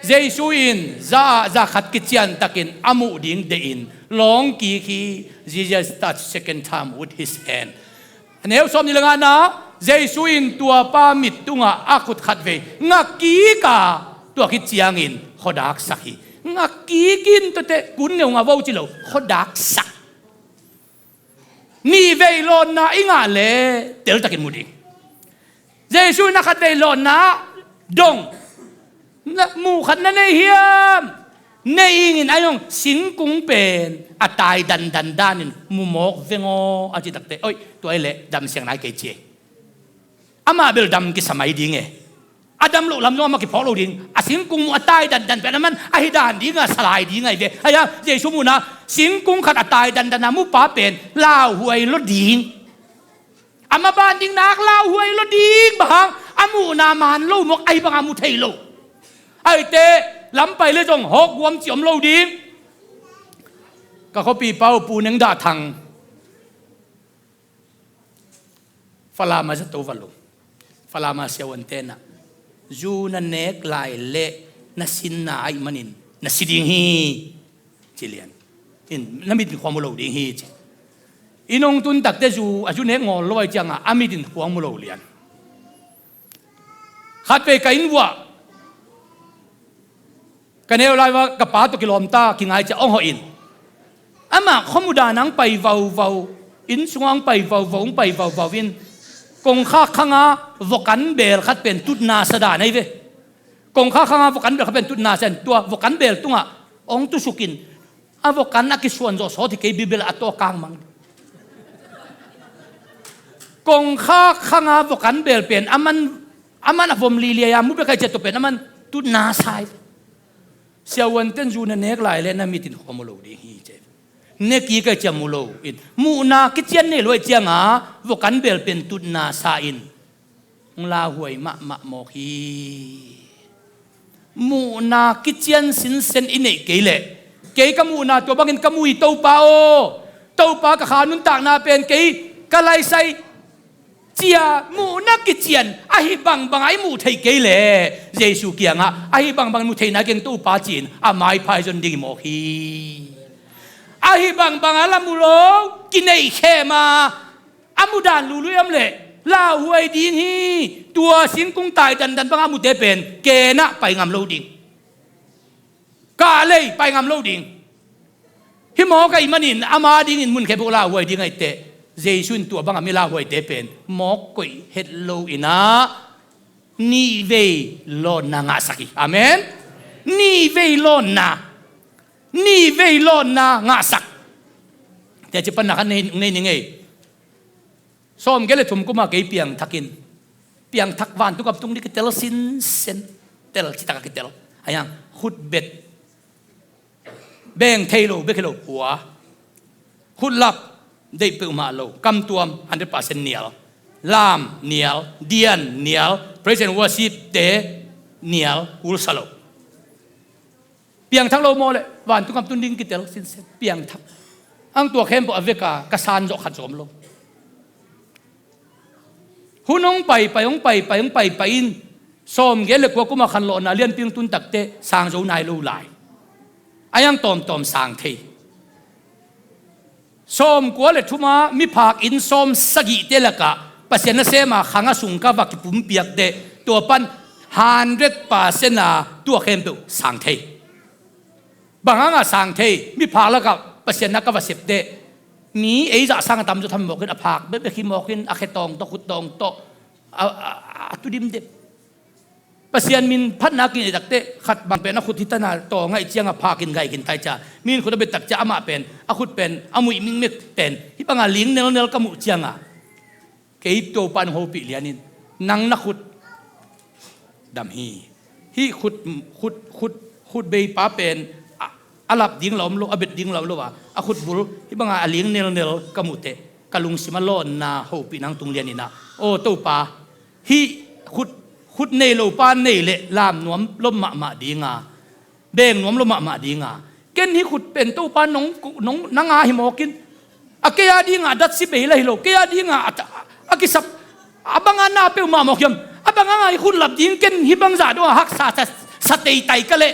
Jesu in za ah za khat kician takin a muh ding deih in lawng kik hi. Jesus touched second time with his hand. A neu sawmnih le nga-na, Jesu in tua pa mit tungah a khut khat vei nga kik a, tua khit ciangin khuadak sak hi. Nga kik in tuate kun ngeungau vo ci lo, khuadak sak. Nih vei lawnna i ngah leh teltakin mu ding. Jesu in a khat vei lawnna dong, na, muh khat na nei hiam? Nei ingin a hong singkung pen a tai dandan danin mu mawk veng aw a cih tak teh, oi, tua hi leh dam siang nai kei ci ei. Amah bel dam kisa mai ding e. A dam loh lam zong amah kiphawk lo ding. A singkung muh a tai dandan pen aman ahi dan ding a, salai ding ahi ve. Ahi a, Jesu muhna singkung khat a tai dandan a mupa pen lauhuai lo ding. A maban ding nak lauhuai lo ding, bang hang a muhna man lo mawk, ahi bangin a mu thei lo. Ahih teh lam pai leh zong hawk guam ci om lo ding. Ka khuapipa uh Pu Neng Dah Thang, Falam ah zato va lo. Falam ah siavuante in ah, zu na nek lai leh na sinna ahih manin na si ding hi, ci lian. In, na mit in khua mu lo ding hi ci. Inn hong tun tak teh zu, a zu nek ngawl lo ahih ciangin a mit in khua mu lo lian. Khat vei ka inn vuah ka neu lai-a ka pa tawh kilawm ta, kingai ciang hong hawh in, amah khuamudan ah hong pai vauvau, inn sungah hong pai vauvau, hong pai vauvau in, kongkhak khanga vuakan bel khat pen tutna sa dan ahi ve. Kongkhak khanga vuakan bel khat pen tutna sa in, tua vuakan bel tungah hong tusuk in, a vuakan a kisuan zawh sawt hi kei, Baibal a tawh kang mang. Kongkhak khanga vuakan bel pen aman, aman a vom liliai a mu bek ahih ciang tua pen aman tutna sa hi. Siavuante'n zu na nek lai leh na mit in khua mu lo ding hi ci. Nek kik ahih ciang mu lo in, muhna kician nei lo ahih ciangin vuakan bel pen tutna sa in, hong lauhuai mahmah mawk hi. Muhna kician sinsen i neih kei leh, kei ka muhna tua bangin ka mu hi Topa aw, Topa ka kha nuntakna pen kei ka laisai, ci-a muhna kician ahi bangbang a i muh theih kei leh, Jesu kiangah ahi bangbang i muh theihna keng Topa ci-in a maipha i zon ding hi mawk hi. Ahi bangbang a la mu lo, kineihkhem a, a mudan lului om leh lauhuai ding hi. Tua singkung tai dandan bang a mute pen Kain ah pai ngam lo ding. Kain ah pai ngam lo ding. Hih mawk ahih manin ama dingin mun khempeuh lauhuai ding ahih teh, Jesu in tua banga mi lauhuaite pen mawk koih het lo in ah, nih vei lawnna ngahsak hi. Amen. Nih vei lawnna, nih vei lawnna ngahsak. Tua ci panna khat nei, nei ning ei. Sawmgiat le thum kum a kei piangthak in, piangthak vantung gam tung ding kitel sinsen, tel citak a kitel. Ahi hang khutbet, beng thei lo bek hi lo, hua, khutlap deih peuhmah lo, kamtuam hundred percent nial, lam nial, dian nial, praise and worship te nial, kulsa lo. Piangthak lo maw leh, vantung gam tung ding kitel sinsen, piangthak. Ang tua khempeuh a vek a ka san zawh khat zong om lo. Hun hong pai pai, hong pai pai, hong pai pai in, sawmgiat le kua kum a khanlawhna lianpi hong tun tak teh sang zo nai lo lai. Ahi hang tawmtawm sang thei. Sawmkua le thum a miphak inn sawmsagihte lakah Pasian nasem a khang a sung ka va kipumpiak teh, tua pan hundred percent a tua khempeuh sang thei. Bang hangah sang thei? Miphak lakah Pasian na ka va sep teh, mi ei zah sang a tamzaw tham mawk in, a phak bekbek hi mawk in, a khe tawng tawh, khut tawng tawh, a, a, a tu dimdem. Pasian min phatna kinei takteh khat bang pen a khut hi tana taw ngaih cianga phakin gaih kin tai cia. Min khut a bet tak cia amah pen a khut pen a muih mikmek pen hih banga ling nelnel ka muh cianga kei Topa in hong hopih lianin nang na khut dam hi. Hih khut, khut, khut, khut beipa pen a, a lap ding la om lo, a bet ding la om lo a, a khut bul hih banga a ling nelnel ka muhteh ka lungsim a lawnna hopih nang tung lianinah, aw Topa, hih khut, khut nei lopa nei le lam nuam lom mahmah dinga, beng nuam lom mahmah dinga, ken hih khut pen Topa nong, nong, nanga hi mawkin, a kei a dinga datsi bei la hi lo, kei a dinga a, a kisap a banga na peuhmah mawk hiam? A banga ngai khut lap ding ken hih bangzah dong a haksa sa, sa teitai ka leh,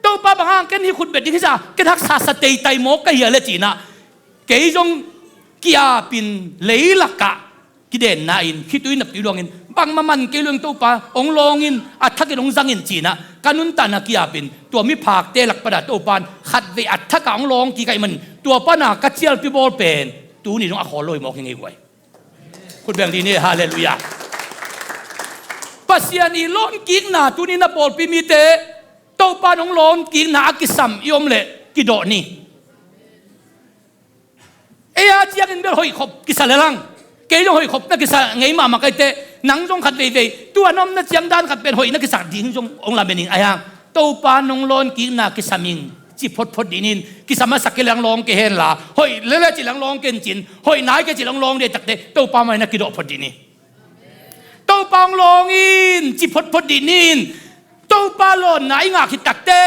Topa banga ken hih khut bet ding hisa ken haksa sa teitai mawk ka hia le cinah, kei zong kiapin leilakah kidenna in khitui naptui luangin bangmah man kei luang Topa hong lawngin a thakin hong zangin cinah ka nuntakna kiapin tua miphakte lakpata Topa in khatvei a thaka hong lawng kikaih manin tua pana ka cialpi bawl pen tuni dong a khawl lo hi mawk hi ngei guai. Khut beng dih ni, halleluiah. Pasian i lawnkikna tuni na pawlpi mite Topa in hong lawnkikna a kisam i om leh kidawh ni. Ei a ciangin bel hoih khop kisa lelang, kei zong hoih khop na kisa ngei mahmah kaite, nang zong khat veivei tua na omna ciang dan khat pen hoih na kisa ding zong hong lamen ing a hiang. Topa nong lawnkikna kisam ing ci photphot dih nin, kisam a sak kei lelang lawng kei henla, hoih lele ci lelang lawng ken cin, hoih nai kei ci lelang lawng dih takte Topa mai na kidawh phot dih ni. Topa hong lawng in ci photphot dih nin. Topa lawnna i ngah khit takte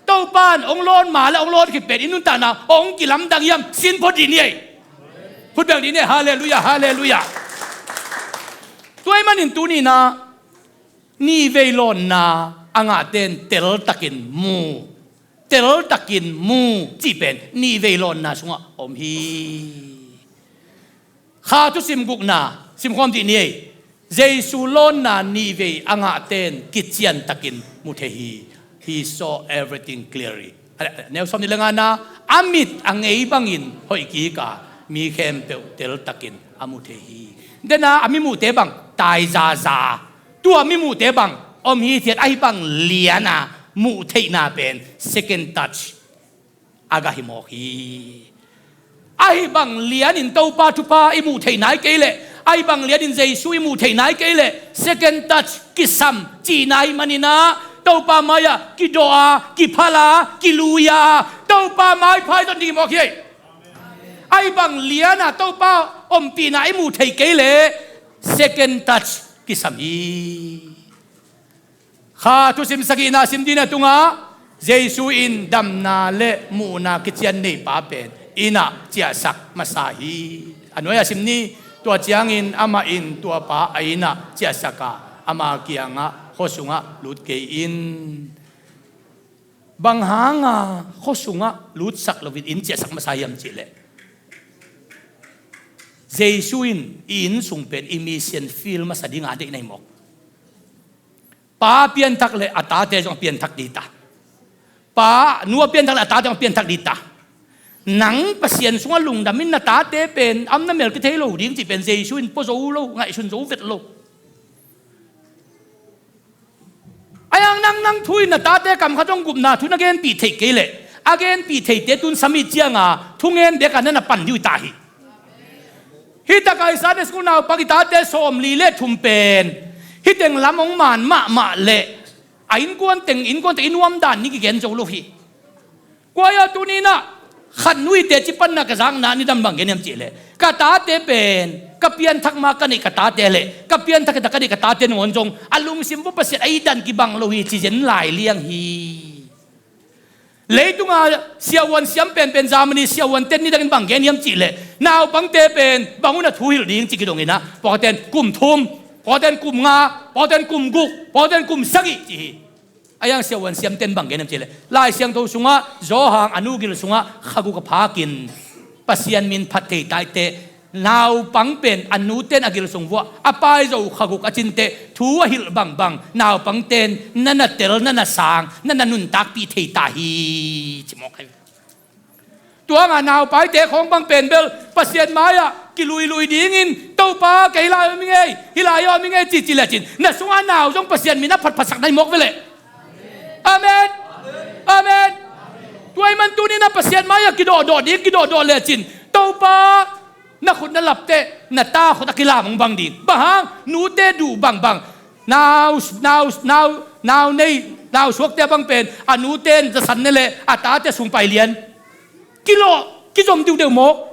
Topa in hong lawn ma le hong lawn khit pen i nuntakna hong kilamdang hiam sin phot dih ni ei. Khut beng dih ni ei, halleluiah, halleluiah. Tua ahih manin tuninah nihvei lawnna a ngahte in teltakin mu, teltakin mu cih pen nihvei lawnna sungah om hi. Kha thusim gukna simkhawm dih ni ei. Jesu lawnna nihvei a ngahte in kiciantakin mu thei hi. He saw everything clearly. A, a, neu sawm nih le ngana, a mit a ngei bangin hoih kik a, mi khempeuh teltakin a mu thei hi. Dena a mi muhte bang tai zaza, tua mi muhte bang om hi thiat, ahi bang liana muh theihna pen second touch a gah hi mawk hi. Ahi bang lianin Topa thupha i muh theih nai kei leh, ahi bang lianin Jesu i muh theih nai kei leh, second touch kisam cih nai maninah Topa mai-ah kidawh a, kiphal a, kilui a, Topa mai phaizon ding hi mawk hi. Ahi bang liana Topa ompihna i muh theih kei leh second touch kisam hi. Kha thusim sagihna sim dina tungah Jesu in damna le muhna kician neipa pen innah ciahsak masa hi. A nuai-ah sim ni. Tua ciangin amah in tuapa a innah ciahsak a, ama kiangah, khuasungah lut kei in. Bang hanga khuasungah lutsak loin inn ciahsak masa hiam cihleh, Jesu in i inn sung pen i mission field masa dinga deih na hi mawk. Pa a pianthak le a tate zong a pianthak dita. Pa, nu a pianthak le a tate zong a pianthak dita. Nang Pasian sungah lungdamin na tate pen a omna mel kithei lo ding cih pen Jesu in pua zo lo, ngaihsun zo vet lo. A hiang nang, nang thu in na tate kam khat zong gupna thu na genpih theih kei leh, a genpih theite tun summit cianga thungen beka na na pan dih uh hi ta hi. Hih takah i Sunday school naupang i tate sawmli le thum pen hih teng lam hong maan mahmah leh a innkuan teng, innkuan teng i nuam dan ni kigen zo lo hi. Kuaya tuninah khat nuite cipanna ka zakna nidang bang gen hiam cihleh, ka tate pen ka pianthak ma ka neih ka tate le ka pianthak hita ka neih ka tate nangawn zong a lungsim vua Pasian a i dan kibang lo hi ci zen lai liang hi. Leitunga siahuan siam penpen Germany siahuan ten nidangin bang gen hiam cihleh, naupangte pen bang un a thu hilh ding ci kidonginah, pawlkhaten kum thum, pawlkhaten kum nga, pawlkhaten kum guk, pawlkhaten kum sagih ci hi. A hiang siahuan siamten bang gen hiam cihleh, Lai Siangtho sungah Johan a nu gil sungah kha guk a phakin Pasian min phat thei taite, naupang pen a nuten a gil sung vuah a pai zo kha guk a cinte thu a hilh bangbang naupangten na na tel, na na sang, na na nuntakpih thei ta hi ci mawk hi. Tuanga naupaite khawng bang pen bel Pasian mai-ah Kiluilui dingin, "Topa, kei hih lai-ah om ing ei, hih lai-ah om ing ei," ci ci lecin, na sungah nau zong Pasian min a phatphatsak na hi mawk ve leh. Amen. Amen. Tua ahih man tuni-in ah Pasian mai-ah kidawhdawh ding, kidawhdawh lecin, "Topa, na khut na lapteh, na ta khut a kilam hong bang ding." Bang hang? Nute duh bangbang. Nau, nau, nau, nau nei, nau suakte a bang pen a nute in zasan ne leh a tate sung pai lian. Kilawh, kizom diudeu mawk.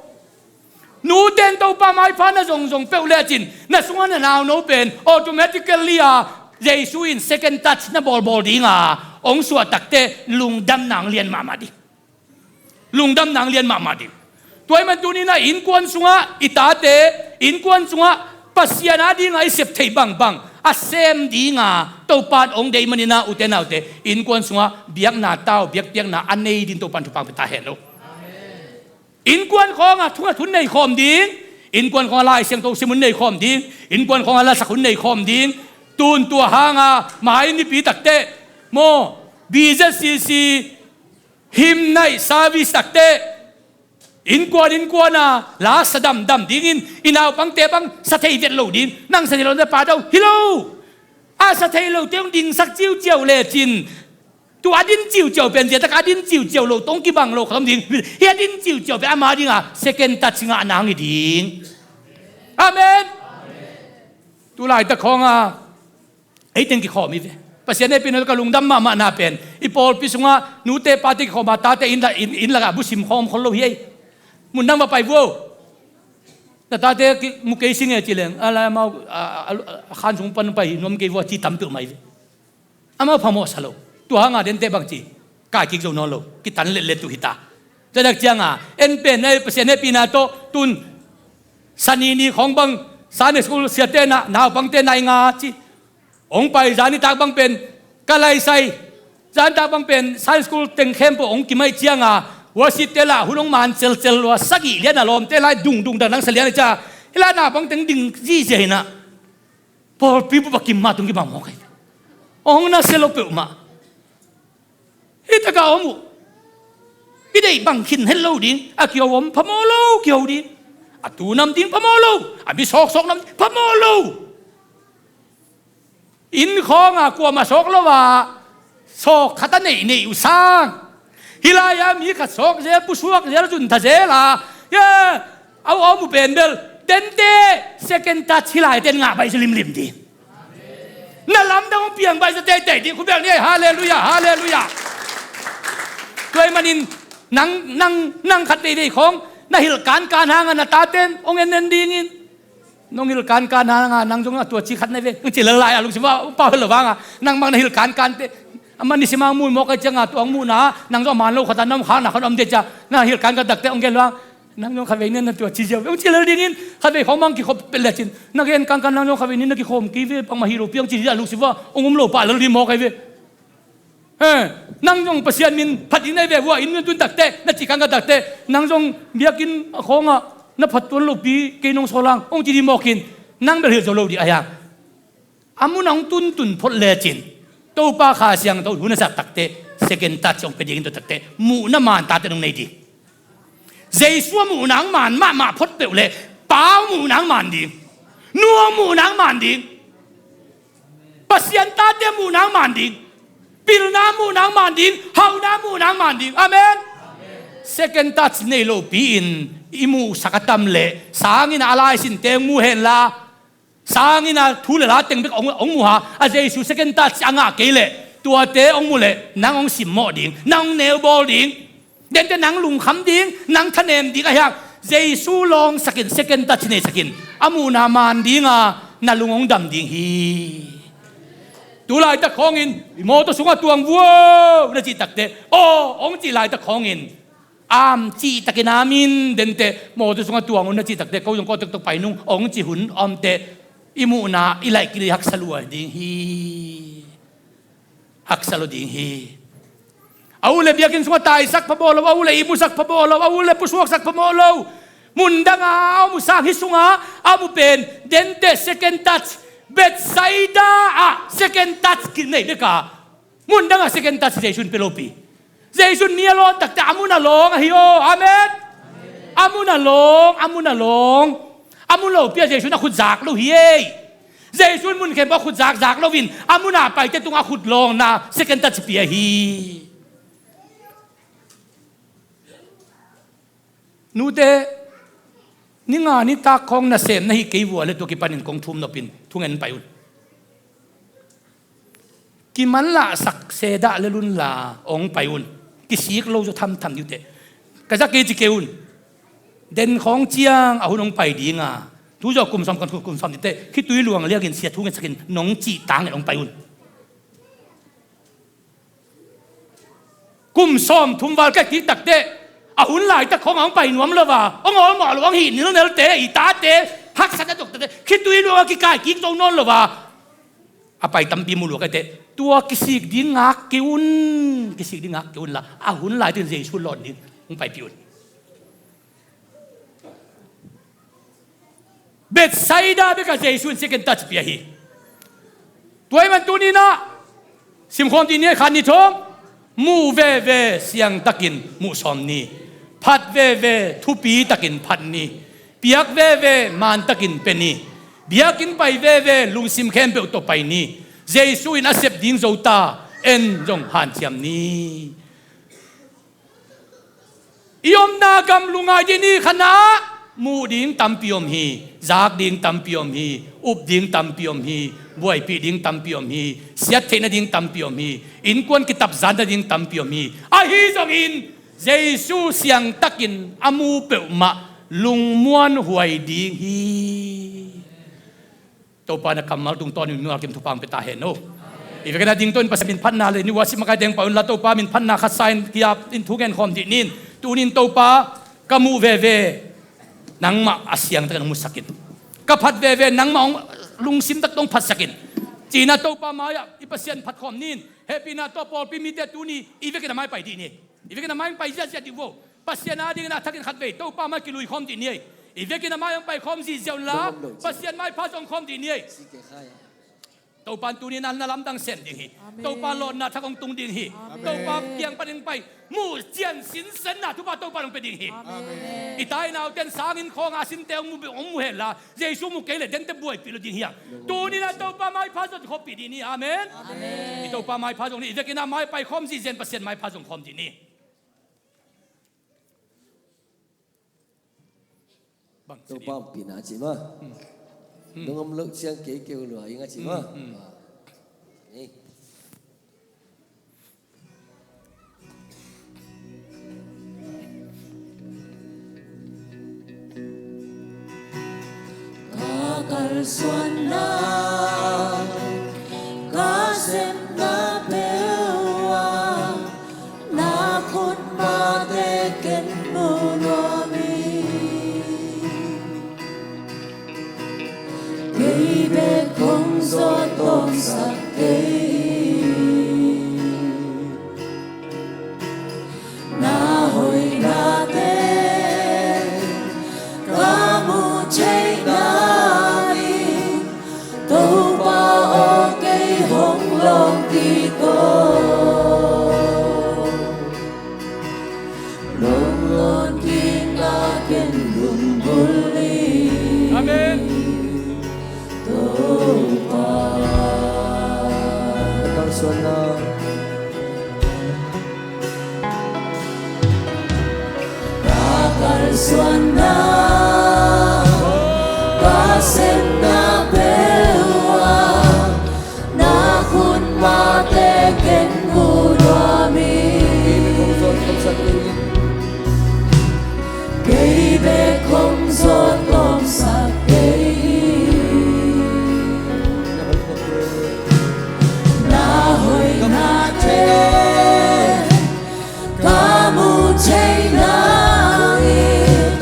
Nute in Topa maipha na zongzong peuh lecin, na sungah na nauno pen automatically a Jesu in second touch na bawlbawl ding a, hong suah takteh lungdamna hong lian mahmah ding. Lungdamna hong lian mahmah ding. Tua ahih man tuni-in ah innkuan sungah i tate, innkuan sungah Pasian a dingah i sep thei bangbang a sem ding a Topa in hong deih manin ah, ute naute, innkuan sungah biakna tau, biakpiakna a nei ding Topa in thupha pia ta hen lo. Innkuan khawngah thu khat hun nei khawm ding, innkuan khawngah Lai Siangtho sim hun nei khawm ding, innkuan khawngah lasak hun nei khawm ding. Tun tua hangah mai nipi takteh maw, B Z C C hymn night service takteh innkuan innkuan a la sa damdam dingin, i naupangte bang sa thei vet lo ding, nang sa thei lo na pa dau hi lo. A sa thei lote hong dingsak ciuciau lecin, tua a din ciuciau pen, zia tak a din ciuciau lo tawh hong kibang lo khat om ding. Hih a din ciuciau pen ama dinga second touch ngahna hong hi ding. Amen. Tu laitak khawngah ei teng kikhawm hi ve. Pasian hehpihna tawh ka lungdam mahmahna pen, i pawlpi sungah nute pate kikhawm a, tate inn la, inn, inn lakah busim khawm khol lo hi ei. Mun dang va pai vuo. Na tate ki, mu kei sing e ci leng, a lai amau, a, a, a, a khan sung pan pai nuam kei vuo ci tam peuhmah hi ve. Amau phamawh sa lo. Tua hangah dente bang ci, kai kik zo nawn lo, kitan letlet uh hi ta. Tua dak ciangah en pen, ei, Pasian hehpihna tawh tun Sani ni khawng bang Sunday school siate na, naupangte nai nga ci. Hong pai zanitak bang pen ka laisai. Zanitak bang pen Sunday school teng khempeuh hong kimaih ciangah, worship te lah hun hong man celcel lua, sagih lian a lawmte lai dungdung dang dang sa lian a cia. Hih lai naupang teng ding zihziah hi na. Pawlpi bup a kim mah tung kibang mawk hi. Hong na sia lo peuhmah. Hih takah om uh. I deih bang khin het lo ding. A kiho om phamawh lo, kiho ding. A tu nam ding phamawh lo. A mi sawksawk nam ding phamawh lo. Inn khawngah kuamah sawk lo a, sawk khat a neih neih uh sang. Hih lai-ah mi khat sawk zel, pusuak zel, zuntha zel a, ye, a om uh pen bel, dente second touch hih laite in ngah baih zaw limlim ding. Na lamdang hong piang baih zaw teitei ding. Khut beng ni ei, halleluiah, halleluiah. Tua ahih manin nang, nang, nang khat veivei khawng na hilh kankan hangah na tate in hong en en dingin. Nong hilh kankan hangah nang zong a tua ci khat na hi ve, hong ci lel lai a lungsim ah pau het lo vangah, nang bang na hilh kankante, amah nisim a hong mu mawk ahih ciangah tua hong muhna nang zong a man lo khat a na om khakna khat om ding cia, na hilh kankan takte hong gen lo hang, nang zong khatvei ni na tua ci ziau ve, hong ci lel dingin, khatvei khawng bang kikhop pet lecin, na gen kankan nang zong khatvei ni na kikhawm kei ve, bangmah hi lopi hong ci ding a lungsim ah hong um lo pah lel ding mawk ahi ve. He, nang zong Pasian min phat ding na hi ve vua, inn na tun takte, na cih kankan takte, nang zong biakinn a khawngah na phat tuan lopi, kei nong sawl hang, hong ci ding mawk in, nang bel hilh zo lo ding a hiang. A mun a hong tuntun phot lecin, Topa Kha Siangtho hun a zat takte, second touch hong pia dingin tua takte, muhna man tate nong nei ding. Jesu a muhna hong man mahmah phot peuh leh, Pa hong muhna hong man ding. Nu hong muhna hong man ding. Pasian tate muhna hong man ding. Pilna muhna hong man ding. Hauhna muhna hong man ding. Amen. Second touch nei lopi-in i muhsak a tam leh, sanginn a laisinte hong mu henla, sanginn a thu le la teng bek hong, hong muh a, a Jesu second touch a ngah kei leh, tuate hong muh leh nang hong simmawh ding, nang hong neubawl ding. Dente nang lungkham ding, nang thanem ding a hiang. Jesu lawngsakin, second touch neisakin, a muhna man dinga na lung hong dam ding hi. Tu laitak khawngin, "Mawtaw sungah tuang vuo," na cih takte, "Aw," hong cih laitak khawngin, "Am," cihtakin, "Amin," dente, "Mawtaw sungah tuang un," na cih takte, "Ko zong kawtek tawh pai nung," hong cih hun omte, i muhna i laih kik leh haksa lua ding hi. Haksa lo ding hi. A u le biakinn sungah taisak phamawh lo, a u le ihmusak phamawh lo, a u le pusuaksak phamawh lo. Mundanga a om uh sang, hih sunga a om uh pen, dente second touch, Bethsaida ah second touch kinei bek a, mundanga second touch Jesu in pia lopi. Jesu in mi a lawn takte a mun a lawng ahi aw. Amen. A mun a lawng, a mun a lawng. A mu lopi-a Jesu in a khut zak lo hi ei. Jesu in mun khempeuh a khut zak zak loin a mun a paite tungah a khut lawngna second touch pia hi. Nute, ni nga nitak khawng nasem na hih kei vua le tua kipanin kong thum nopin thungen pai un. Kimanlahsak sedah le lunla hong pai un. Kisik lo zaw thamtham dih uh teh. Ka za kei ci kei un. Den khawng ciang a hun hong pai ding a, tu zawh kum sawm kan kum sawm dih teh, khitui luang liakin sia thu ngetsakin nong cih tangin hong pai un. Kum sawmthum val ka kik tak teh, a hun laitak khawng a hong pai nuam lo a, hong awlmawh lo, hong hih nilnelte, i tate haksat a dok tak teh, khitui luang a kikai kik zo nawn lo a, a pai tampi mu lua ka teh, tua kisik ding ngak kei un, kisik ding ngak kei un la, a hun laitak Jesu lawn ding hong paipih un. Bethsaida bekah Jesu in second touch pia hi. Tua ahih man tuni-in ah simkhawm dih ni, khat, nih, thum. Muh veve siangtakin muh sawm ni. Phat veve thupitakin phat ni. Piak veve mantakin pia ni. Biakinn pai veve lungsim khempeuh tawh pai ni. Jesu in a sep ding zo ta, en zong hanciam ni. I omna gam lungngai dih ni. Khatna-ah muh ding tampi om hi, zak ding tampi om hi, up ding tampi om hi, buaipih ding tampi om hi, siat theih nading tampi om hi, innkuan kitapzan nading tampi om hi. Ahi zongin Jesu siangtakin a mu peuhmah lungmuanhuai ding hi. Topa na kammal tungtawnin nungakin thupha hong pia ta hen aw. I vekin a dingto in Pasian min phatna le ni worship makaite hong pai unla, Topa min phatna khat sa-in kiap in thu ngen khawm dih ni. Tuni-in Topa, ka muh veve nangmah a siangtakin hong musak in. Ka phat veve nangmah hong lungsim tak hong phatsak in, ci-in ah Topa mai-ah i Pasian phat khawm ni. Hehpihna tawh pawlpi mite tuni i vekin a mai pai dih ni. I vekin a mai hong pai ziahziah dih uh aw. Pasian adingin a thakin khatvei Topa mai kilui khawm dih ni ei. I vekin a mai hong pai khawm ziahziah unla, Pasian maipha zong khawm dih ni ei. Topa in tuni-in a na lamdang sem ding hi. Amen. Topa lawnna thak hong tung ding hi. Amen. Topa kiang panin hong pai muh cian sinsenna thupha Topa in hong pia ding hi. Amen. I tai naute in sanginn khawng a sinte hong mu, hong mu henla, Jesu mu kei leh dente buaipih lo ding hi hang. Tuni-in a Topa maipha zong khawmpih dih ni. Amen. Amen. I Topa maipha zong ni, i vekin a mai pai khawm ziahziah in Pasian maipha zong khawm dih ni. Bang ci Topa dih. Hong pina ci ma. Hmm. Nung om loh ciang kei keu lua ing a ci ma. Hmm, hmm. Ni. Ka kalsuanna, ka sepna peuh ah, na khut mahte ken mu nuam hi. Kei bek hong zawh tawmsak kei hi. Na hoihnate ka muh theih nangin, Topa aw, kei hong lawng kik aw. Lungnuam kik na ken lunggulh ni. Amen. Topa. Ka kalsuanna, ka kalsuanna, ka sepna peuh ah, na khut mahte ken mu nuam hi. Kei bek hong zawh tawmsak kei hi. Na hoihnate ka muh theih nangin,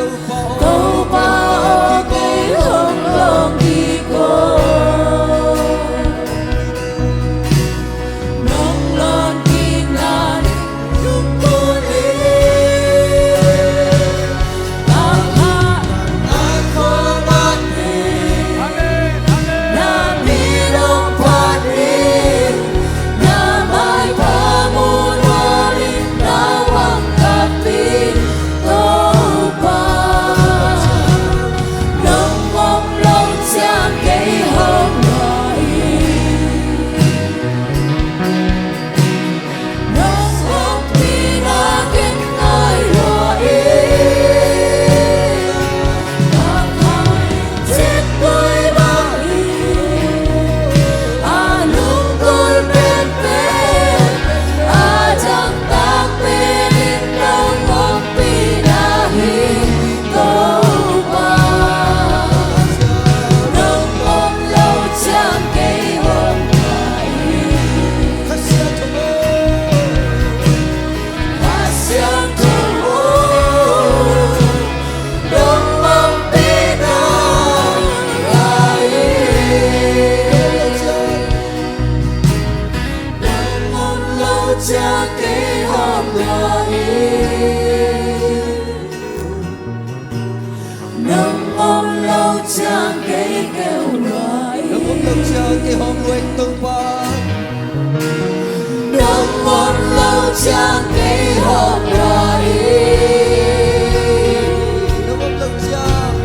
Ciang kei hong lua in Topa. Nong om lo ciang kei hong lua in. Nong om lo ciang.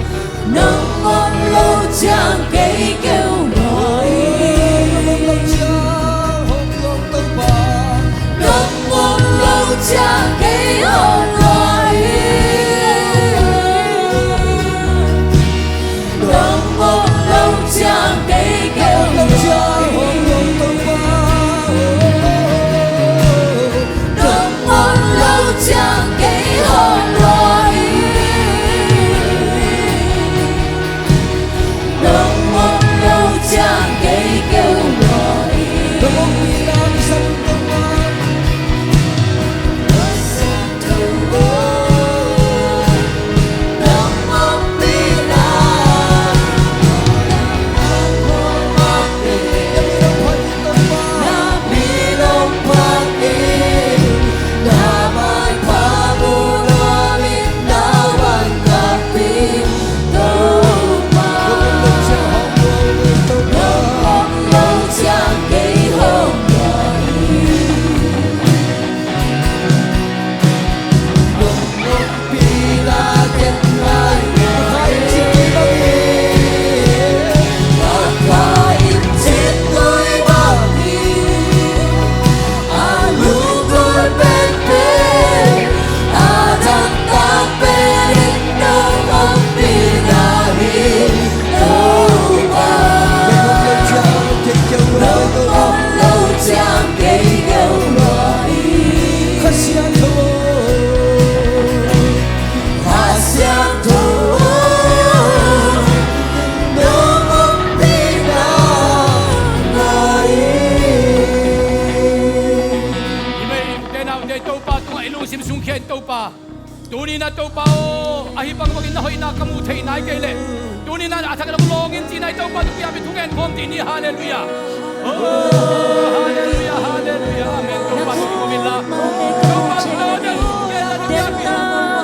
Nong om lo ciang kei keu lua in. Nong om lo ciang hong lua in Topa. Nong om lo ciang kei hong lua in. Nong om lo ciang kei keu lua in. Nong om lo ciang kei hong lua in. Nong om lo ciang kei keu lua in. Nong ompihna kisam Topa. Topa tungah i lungsim sungkhia in Topa. Tuni-in ah Topa aw, ahi bangbangin na hoihna ka muh theih nai kei leh, tuni-in ah a thak lam lawng in ci-in ah i Topa tungah kiam in thungen khawm dih ni. Halleluiah. Oh, halleluiah, halleluiah. Amen. Topa tungah kiam in la. Topa tungah kiam in.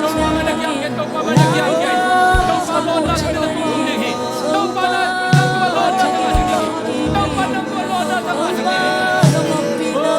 Topa tungah kiam in. Topa tungah kiam in. Topa tungah kiam in. Topa tungah kiam in. Topa tungah kiam in.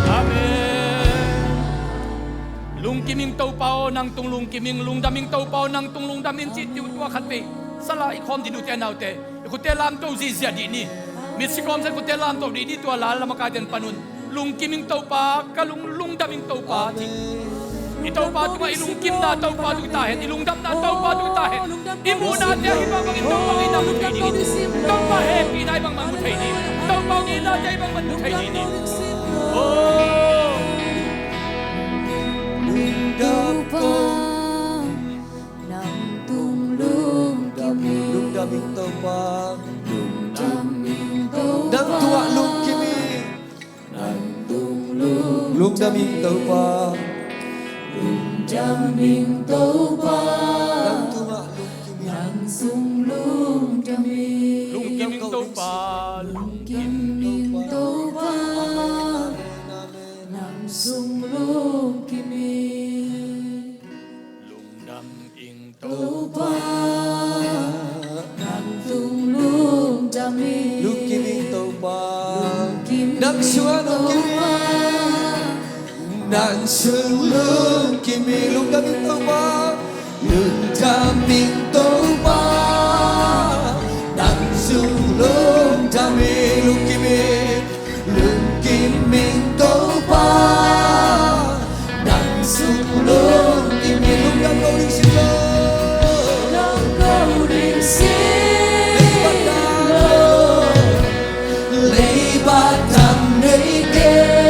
Amen. Lungkim ing Topa aw, nang tung lungkim ing, lungdam ing Topa aw, nang tung lungdam ing cih tua khat vei sa la i khawm dih, ute naute. I khutte lamto ziahziah dih ni. Mitsi kawmsa i khutte lamto dih ni, tua la lam a kaite in panun. Lungkim ing Topa, ka lung, lungdam ing Topa, ci. I Topa tungah i lungkimna Topa tungah ta hen, i lungdamna Topa tungah ta hen. I muhnate ahi bangbangin Topa in na mu thei ding. Topa hehpihna ahi bangbang mu thei ding. Topa ngihnate ahi bangbang mu thei ding. Oh. Topa, nang tung lungkim ing. Lungdam ing Topa. Lungdam ing Topa. Nang tungah lungkim ing. Nang tung lungkim ing. Lungdam ing Topa. Lungdam ing Topa. Nang tungah lungkim ing. Nang sung lungdam ing. Lungkim ing Topa. Lungkim ing Topa. Amen, amen. Nang sung lungkim ing. Lungdam ing Topa, nang tung lungdam ing. Lungkim ing Topa. Lungkim ing Topa. Nang sungah lungkim ing. Nang sung lungkim ing. Lungdam ing Topa. Lungdam ing Topa. Nang sung lungdam ing. Lungkim ing. Lungkim ing Topa. Nang sung lungkim ing. Lungdam ko ding sin lo. Lungdam ko ding sin lo. Leiba dang nei kei. Leiba dang nei kei.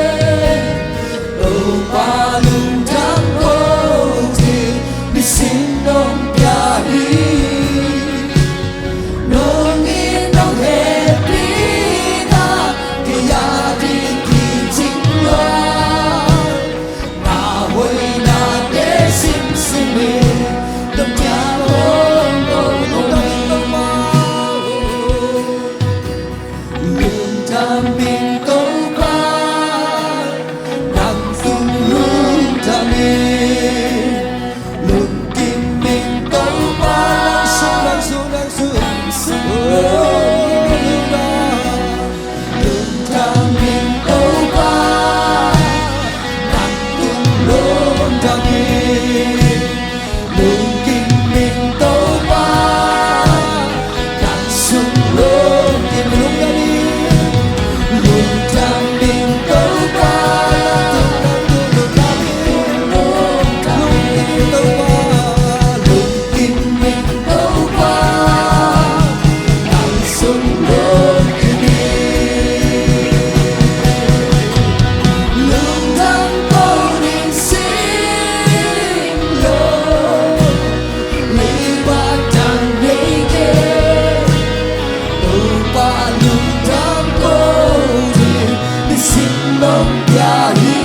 Nong pia hi,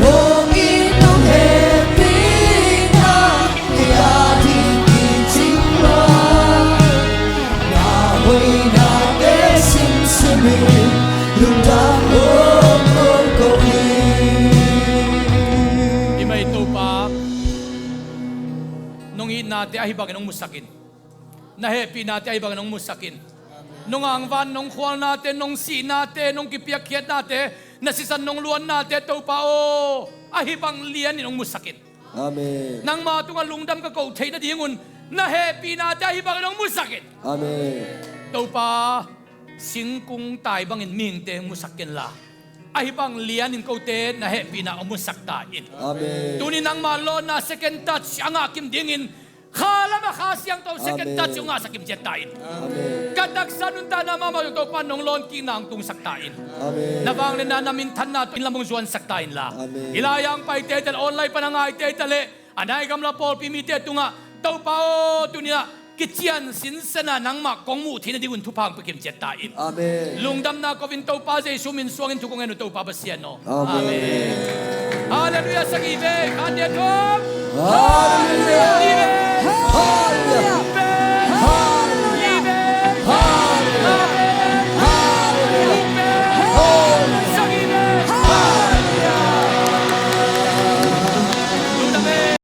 nong it nong hehpihna, kei a ding kicing lo. Na hoihnate simsim in, lungdam om ko hi. I mei Topa, nong itnate ahi bangin hong musak in. Na hehpihnate ahi bangin hong musak in. Nong angvan, nong khualnate, nong sihnate, nong kipiakkhiatnate, na sisan nong luannate, Topa aw, ahi bang lianin hong musak in. Amen. Nangma tungah lungdam ka koh theih nadingun na hehpihnate ahi bangin hong musak in. Amen. Topa, singkung tai bangin mihingte hong musak kenla, ahi bang lianin kote na hehpihna hong musak ta in. Amen. Tuni nangma lawnna second touch a ngah kim dingin, kha lamah Kha Siangtho second touch hong ngahsak kim ciat ta in. Amen. Ka taksa nuntakna mahmah zong Topa nong lawn kikna hong tungsak ta in. Amen. Na vangliatna, na minthanna tawh inn lam hong zuansak ta inla. Amen. Hih lai-ah hong paite tale, online pan a ngaite tale, a nai gamla pawlpi mite tungah Topa aw, tuni-ah kician sinsena nangmah kong muh theih nadingun thupha hong pia kim ciat ta in. Amen. Lungdamna ko-in Topa Jesu min suangin thu kong ngen uh Topa Pasian aw. Amen. Amen. Halleluiah, sagih vei, khat, nih, thum. Halleluiah. Nih vei. Halleluiah.